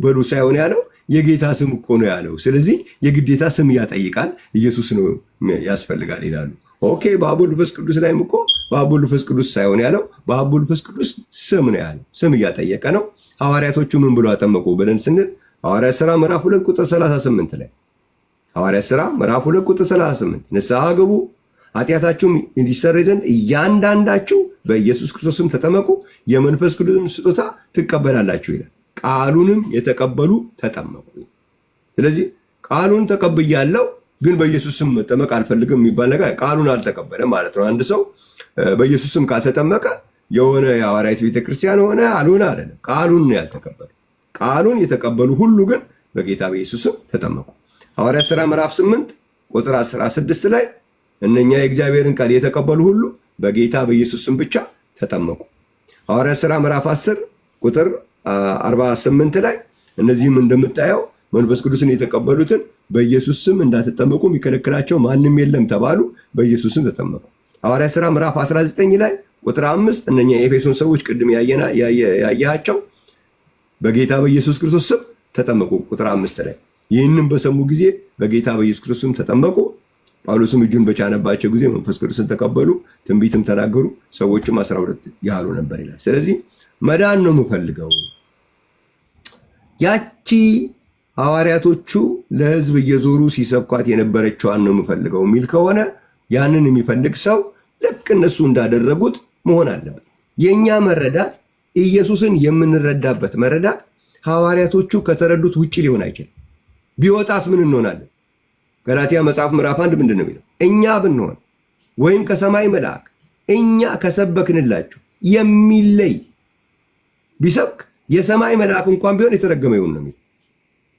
በሉ ሳይሆን ያለው የጌታ ስም እኮ ነው ያለው። ስለዚህ የግዴታ ስም ያጠይቃል፣ ኢየሱስ ነው ያስፈልጋል ይላሉ። Okay፣ በአብ ወልድ መንፈስ ቅዱስ ላይም እኮ በአብ ወልድ መንፈስ ቅዱስ ሳይሆን ያለው በአብ ወልድ መንፈስ ቅዱስ ስም ነው ያለው። ስም እያጠየቀ ነው። ሐዋርያቶቹ ምን ብሎ አጠመቁ ብለን ስንል ሐዋርያት ሥራ ምዕራፍ 2 ቁጥር 38 ላይ፣ ሐዋርያት ሥራ ምዕራፍ 2 ቁጥር 38 ንስሐ ግቡ፣ ኃጢአታችሁም እንዲሰረይ ዘንድ እያንዳንዳችሁ በኢየሱስ ክርስቶስ ስም ተጠመቁ፣ የመንፈስ ቅዱስም ስጦታ ትቀበላላችሁ ይላል። ቃሉንም የተቀበሉ ተጠመቁ። ስለዚህ ቃሉን ተቀብያለሁ ግን በኢየሱስ ስም መጠመቅ አልፈልግም የሚባል ነገር ቃሉን አልተቀበለም ማለት ነው። አንድ ሰው በኢየሱስ ስም ካልተጠመቀ የሆነ የሐዋርያት ቤተክርስቲያን ሆነ አልሆነ አይደለም፣ ቃሉን ነው ያልተቀበለ። ቃሉን የተቀበሉ ሁሉ ግን በጌታ በኢየሱስ ስም ተጠመቁ። ሐዋርያት ሥራ ምዕራፍ 8 ቁጥር 16 ላይ እነኛ የእግዚአብሔርን ቃል የተቀበሉ ሁሉ በጌታ በኢየሱስ ስም ብቻ ተጠመቁ። ሐዋርያት ሥራ ምዕራፍ 10 ቁጥር 48 ላይ እነዚህም እንደምታየው መንፈስ ቅዱስን የተቀበሉትን በኢየሱስ ስም እንዳትጠመቁ የሚከለክላቸው ማንም የለም ተባሉ። በኢየሱስ ስም ተጠመቁ። ሐዋርያት ሥራ ምዕራፍ 19 ላይ ቁጥር 5 እነኛ የኤፌሶን ሰዎች ቅድም ያያቸው በጌታ በኢየሱስ ክርስቶስ ስም ተጠመቁ። ቁጥር 5 ላይ ይህንም በሰሙ ጊዜ በጌታ በኢየሱስ ክርስቶስ ስም ተጠመቁ። ጳውሎስም እጁን በጫነባቸው ጊዜ መንፈስ ቅዱስን ተቀበሉ፣ ትንቢትም ተናገሩ። ሰዎችም 12 ያህሉ ነበር ይላል። ስለዚህ መዳን ነው የምፈልገው። ያቺ ሐዋርያቶቹ ለሕዝብ እየዞሩ ሲሰብኳት የነበረችዋን ነው የምፈልገው የሚል ከሆነ ያንን የሚፈልግ ሰው ልክ እነሱ እንዳደረጉት መሆን አለበት። የእኛ መረዳት፣ ኢየሱስን የምንረዳበት መረዳት ሐዋርያቶቹ ከተረዱት ውጭ ሊሆን አይችልም። ቢወጣስ ምን እንሆናለን? ገላትያ መጽሐፍ ምዕራፍ 1 ምንድን ነው የሚለው? እኛ ብንሆን ወይም ከሰማይ መልአክ እኛ ከሰበክንላችሁ የሚለይ ቢሰብክ የሰማይ መልአክ እንኳን ቢሆን የተረገመ ይሁን ነው የሚለው።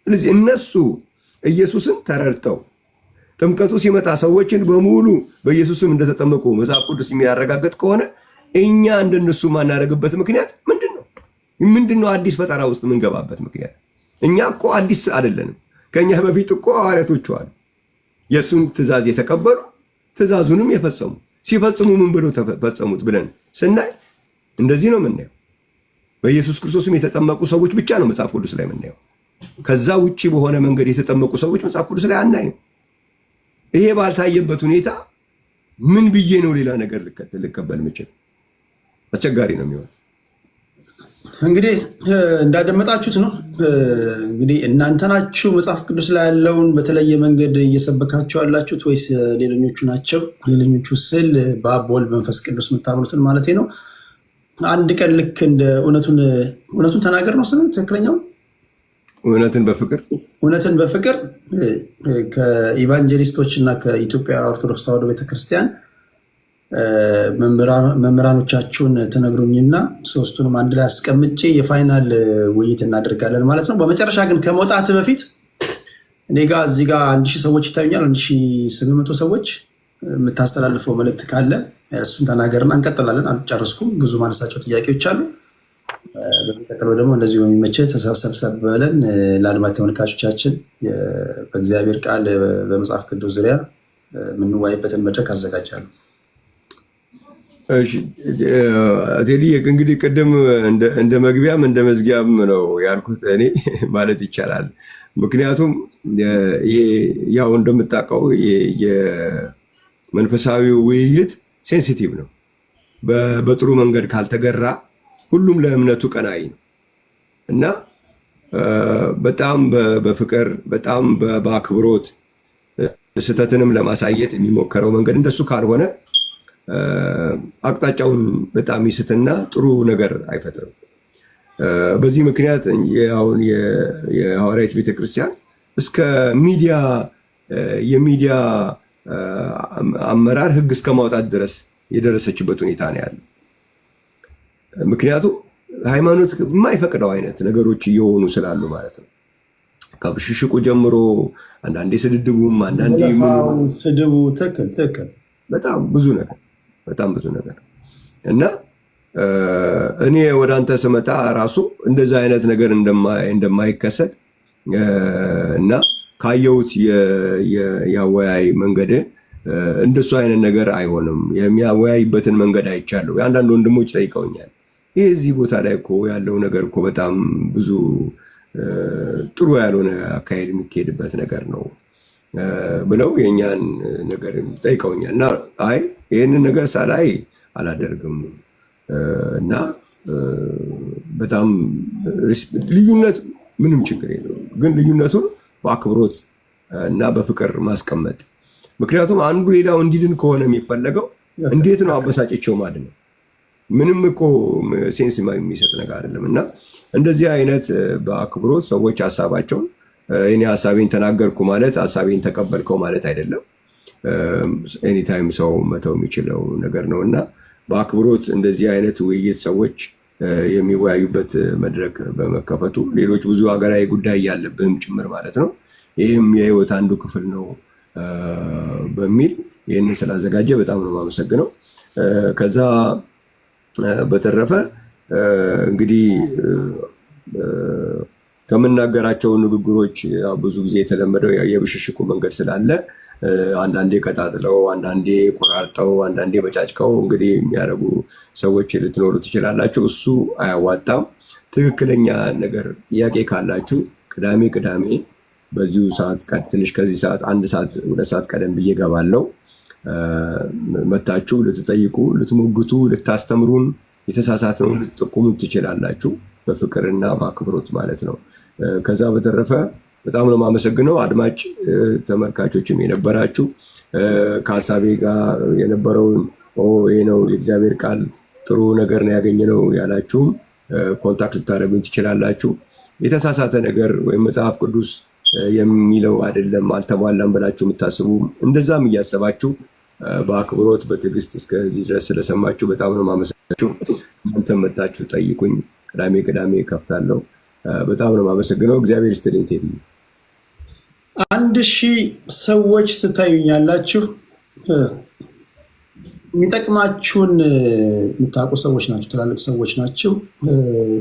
ስለዚህ እነሱ ኢየሱስን ተረድተው ጥምቀቱ ሲመጣ ሰዎችን በሙሉ በኢየሱስም እንደተጠመቁ መጽሐፍ ቅዱስ የሚያረጋግጥ ከሆነ እኛ እንደነሱ ማናደርግበት ምክንያት ምንድን ነው? ምንድን ነው አዲስ ፈጠራ ውስጥ የምንገባበት ምክንያት? እኛ እኮ አዲስ አይደለንም። ከእኛ በፊት እኮ ሐዋርያቶቹ አሉ። የእሱን ትእዛዝ የተቀበሉ ትእዛዙንም የፈጸሙ፣ ሲፈጽሙ ምን ብለው ፈጸሙት ብለን ስናይ እንደዚህ ነው የምናየው። በኢየሱስ ክርስቶስም የተጠመቁ ሰዎች ብቻ ነው መጽሐፍ ቅዱስ ላይ የምናየው። ከዛ ውጭ በሆነ መንገድ የተጠመቁ ሰዎች መጽሐፍ ቅዱስ ላይ አናይም። ይሄ ባልታየበት ሁኔታ ምን ብዬ ነው ሌላ ነገር ልቀበል የምችል? አስቸጋሪ ነው የሚሆን። እንግዲህ እንዳደመጣችሁት ነው። እንግዲህ እናንተ ናችሁ መጽሐፍ ቅዱስ ላይ ያለውን በተለየ መንገድ እየሰበካችሁ ያላችሁት ወይስ ሌሎኞቹ ናቸው? ሌሎኞቹ ስል በአብ፣ ወልድ፣ መንፈስ ቅዱስ የምታምኑትን ማለት ነው። አንድ ቀን ልክ እንደ እውነቱን ተናገር ነው ስም ትክክለኛው? እውነትን በፍቅር። እውነትን በፍቅር ከ evangelist ኦች እና ከኢትዮጵያ ኦርቶዶክስ ተዋሕዶ ቤተክርስቲያን መምህራኖቻችሁን ትነግሩኝና ሶስቱንም አንድ ላይ አስቀምጬ የ final ውይይት እናደርጋለን ማለት ነው። በመጨረሻ ግን ከመውጣት በፊት እኔ ጋ እዚህ ጋ 1000 ሰዎች ይታዩኛል፣ 1800 ሰዎች። የምታስተላልፈው መልእክት ካለ እሱን ተናገርና እንቀጥላለን። አልጨረስኩም፣ ብዙ ማነሳቸው ጥያቄዎች አሉ። በሚቀጥለው ደግሞ እንደዚሁ በሚመችህ ተሰብሰብ ብለን ለአድማጭ ተመልካቾቻችን በእግዚአብሔር ቃል በመጽሐፍ ቅዱስ ዙሪያ የምንወያይበትን መድረክ አዘጋጃለሁ። እሺ ቴዲ፣ እንግዲህ ቅድም እንደ መግቢያም እንደ መዝጊያም ነው ያልኩት እኔ ማለት ይቻላል። ምክንያቱም ይሄ ያው እንደምታውቀው የመንፈሳዊ ውይይት sensitive ነው። በጥሩ መንገድ ካልተገራ ሁሉም ለእምነቱ ቀናኢ ነው እና በጣም በፍቅር፣ በጣም በአክብሮት ስህተትንም ለማሳየት የሚሞከረው መንገድ እንደሱ ካልሆነ አቅጣጫውን በጣም ይስትና ጥሩ ነገር አይፈጥርም። በዚህ ምክንያት አሁን የሐዋርያት ቤተክርስቲያን እስከ የሚዲያ አመራር ህግ እስከ ማውጣት ድረስ የደረሰችበት ሁኔታ ነው ያለው። ምክንያቱም ሃይማኖት የማይፈቅደው አይነት ነገሮች እየሆኑ ስላሉ ማለት ነው። ከብሽሽቁ ጀምሮ አንዳንዴ ስድድቡም አንዳንዴ ስድቡ ትክክል ትክክል። በጣም ብዙ ነገር፣ በጣም ብዙ ነገር። እና እኔ ወደ አንተ ስመጣ ራሱ እንደዛ አይነት ነገር እንደማይከሰት እና ካየሁት የአወያይ መንገድ እንደሱ አይነት ነገር አይሆንም። የሚያወያይበትን መንገድ አይቻለሁ። አንዳንድ ወንድሞች ጠይቀውኛል። ይህ እዚህ ቦታ ላይ እኮ ያለው ነገር እኮ በጣም ብዙ ጥሩ ያልሆነ አካሄድ የሚካሄድበት ነገር ነው ብለው የእኛን ነገር ጠይቀውኛል። እና አይ ይህንን ነገር ሳላይ አላደርግም እና በጣም ልዩነት ምንም ችግር የለውም። ግን ልዩነቱን በአክብሮት እና በፍቅር ማስቀመጥ፣ ምክንያቱም አንዱ ሌላው እንዲድን ከሆነ የሚፈለገው እንዴት ነው አበሳጭቸው ማለት ነው? ምንም እኮ sense የሚሰጥ ነገር አይደለም። እና እንደዚህ አይነት በአክብሮት ሰዎች ሀሳባቸውን፣ እኔ ሀሳቤን ተናገርኩ ማለት ሀሳቤን ተቀበልከው ማለት አይደለም። Anytime ሰው መተው የሚችለው ነገር ነው። እና በአክብሮት እንደዚህ አይነት ውይይት ሰዎች የሚወያዩበት መድረክ በመከፈቱ፣ ሌሎች ብዙ ሀገራዊ ጉዳይ ያለብህም ጭምር ማለት ነው፣ ይህም የህይወት አንዱ ክፍል ነው በሚል ይህንን ስላዘጋጀ በጣም ነው የማመሰግነው። ከዛ በተረፈ እንግዲህ ከምናገራቸው ንግግሮች ብዙ ጊዜ የተለመደው የብሽሽቁ መንገድ ስላለ አንዳንዴ ቀጣጥለው፣ አንዳንዴ ቆራርጠው፣ አንዳንዴ በጫጭቀው እንግዲህ የሚያደርጉ ሰዎች ልትኖሩ ትችላላችሁ። እሱ አያዋጣም። ትክክለኛ ነገር ጥያቄ ካላችሁ ቅዳሜ ቅዳሜ በዚሁ ሰዓት፣ ትንሽ ከዚህ ሰዓት አንድ ሰዓት 2 ሰዓት ቀደም ብዬ እገባለሁ። መታችሁ ልትጠይቁ፣ ልትሞግቱ፣ ልታስተምሩን፣ የተሳሳትነውን ልትጠቁሙ ትችላላችሁ። በፍቅርና በአክብሮት ማለት ነው። ከዛ በተረፈ በጣም ነው የማመሰግነው። አድማጭ ተመልካቾችም የነበራችሁ፣ ከሀሳቤ ጋር የነበረውን ይሄ ነው የእግዚአብሔር ቃል፣ ጥሩ ነገር ነው ያገኘነው ያላችሁም contact ልታደርጉኝ ትችላላችሁ። የተሳሳተ ነገር ወይም መጽሐፍ ቅዱስ የሚለው አይደለም አልተሟላም ብላችሁ የምታስቡ፣ እንደዛም እያሰባችሁ በአክብሮት በትዕግስት እስከዚህ ድረስ ስለሰማችሁ በጣም ነው የማመሰግናችሁ። እናንተም መጣችሁ ጠይቁኝ። ቅዳሜ ቅዳሜ ከፍታለሁ። በጣም ነው የማመሰግነው። እግዚአብሔር ይስጥልኝ ቴዲ። 1,000 ሰዎች ስታዩኛላችሁ። የሚጠቅማችሁን የምታውቁ ሰዎች ናቸው፣ ትላልቅ ሰዎች ናቸው።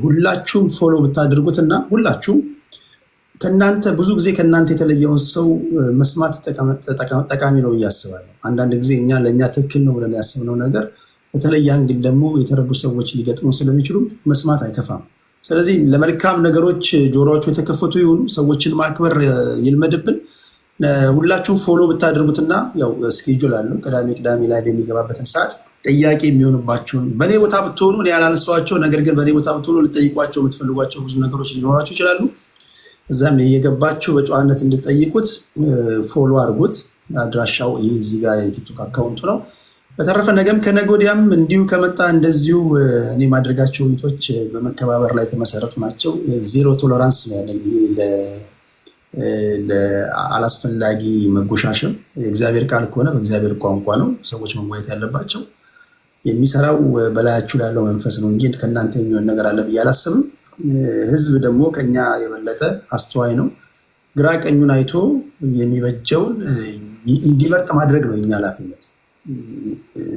ሁላችሁም follow ብታደርጉት እና ሁላችሁም ከእናንተ ብዙ ጊዜ ከእናንተ የተለየውን ሰው መስማት ጠቃሚ ነው ብዬ አስባለሁ። አንዳንድ ጊዜ እኛ ለእኛ ትክክል ነው ብለን ያሰብነው ነገር በተለየ angle ደግሞ የተረዱ ሰዎች ሊገጥሙ ስለሚችሉ መስማት አይከፋም። ስለዚህ ለመልካም ነገሮች ጆሮዎቹ የተከፈቱ ይሁኑ። ሰዎችን ማክበር ይልመድብን። ሁላችሁም follow ብታደርጉትና ያው schedule አለው፣ ቅዳሜ ቅዳሜ ላይ የሚገባበትን ሰዓት ጥያቄ የሚሆንባችሁን፣ በእኔ ቦታ ብትሆኑ እኔ ያላነሷቸው ነገር ግን በእኔ ቦታ ብትሆኑ ልጠይቋቸው የምትፈልጓቸው ብዙ ነገሮች ሊኖራችሁ ይችላሉ። እዛም እየገባችሁ በጨዋነት እንድጠይቁት follow አድርጉት። አድራሻው ይህ እዚህ ጋር የቲክቶክ account ኡ ነው። በተረፈ ነገም ከነገ ወዲያም እንዲሁ ከመጣ እንደዚሁ እኔ ማድረጋቸው ውይይቶች በመከባበር ላይ የተመሰረቱ ናቸው። Zero tolerance ነው ያለኝ ይሄ ለአላስፈላጊ መጎሻሸም። የእግዚአብሔር ቃል ከሆነ በእግዚአብሔር ቋንቋ ነው ሰዎች መወያየት ያለባቸው። የሚሰራው በላያችሁ ላለው መንፈስ ነው እንጂ ከእናንተ የሚሆን ነገር አለ ብዬ አላስብም። ህዝብ ደግሞ ከኛ የበለጠ አስተዋይ ነው። ግራ ቀኙን አይቶ የሚበጀውን እንዲመርጥ ማድረግ ነው የኛ ኃላፊነት።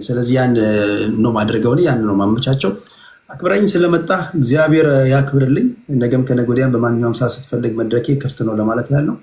ስለዚህ ያን ነው ማድረገው፣ ያን ነው ማመቻቸው። አክብረኝ ስለመጣ እግዚአብሔር ያክብርልኝ። ነገም ከነገ ወዲያም በማንኛውም ሰዓት ስትፈልግ መድረኬ ክፍት ነው ለማለት ያህል ነው።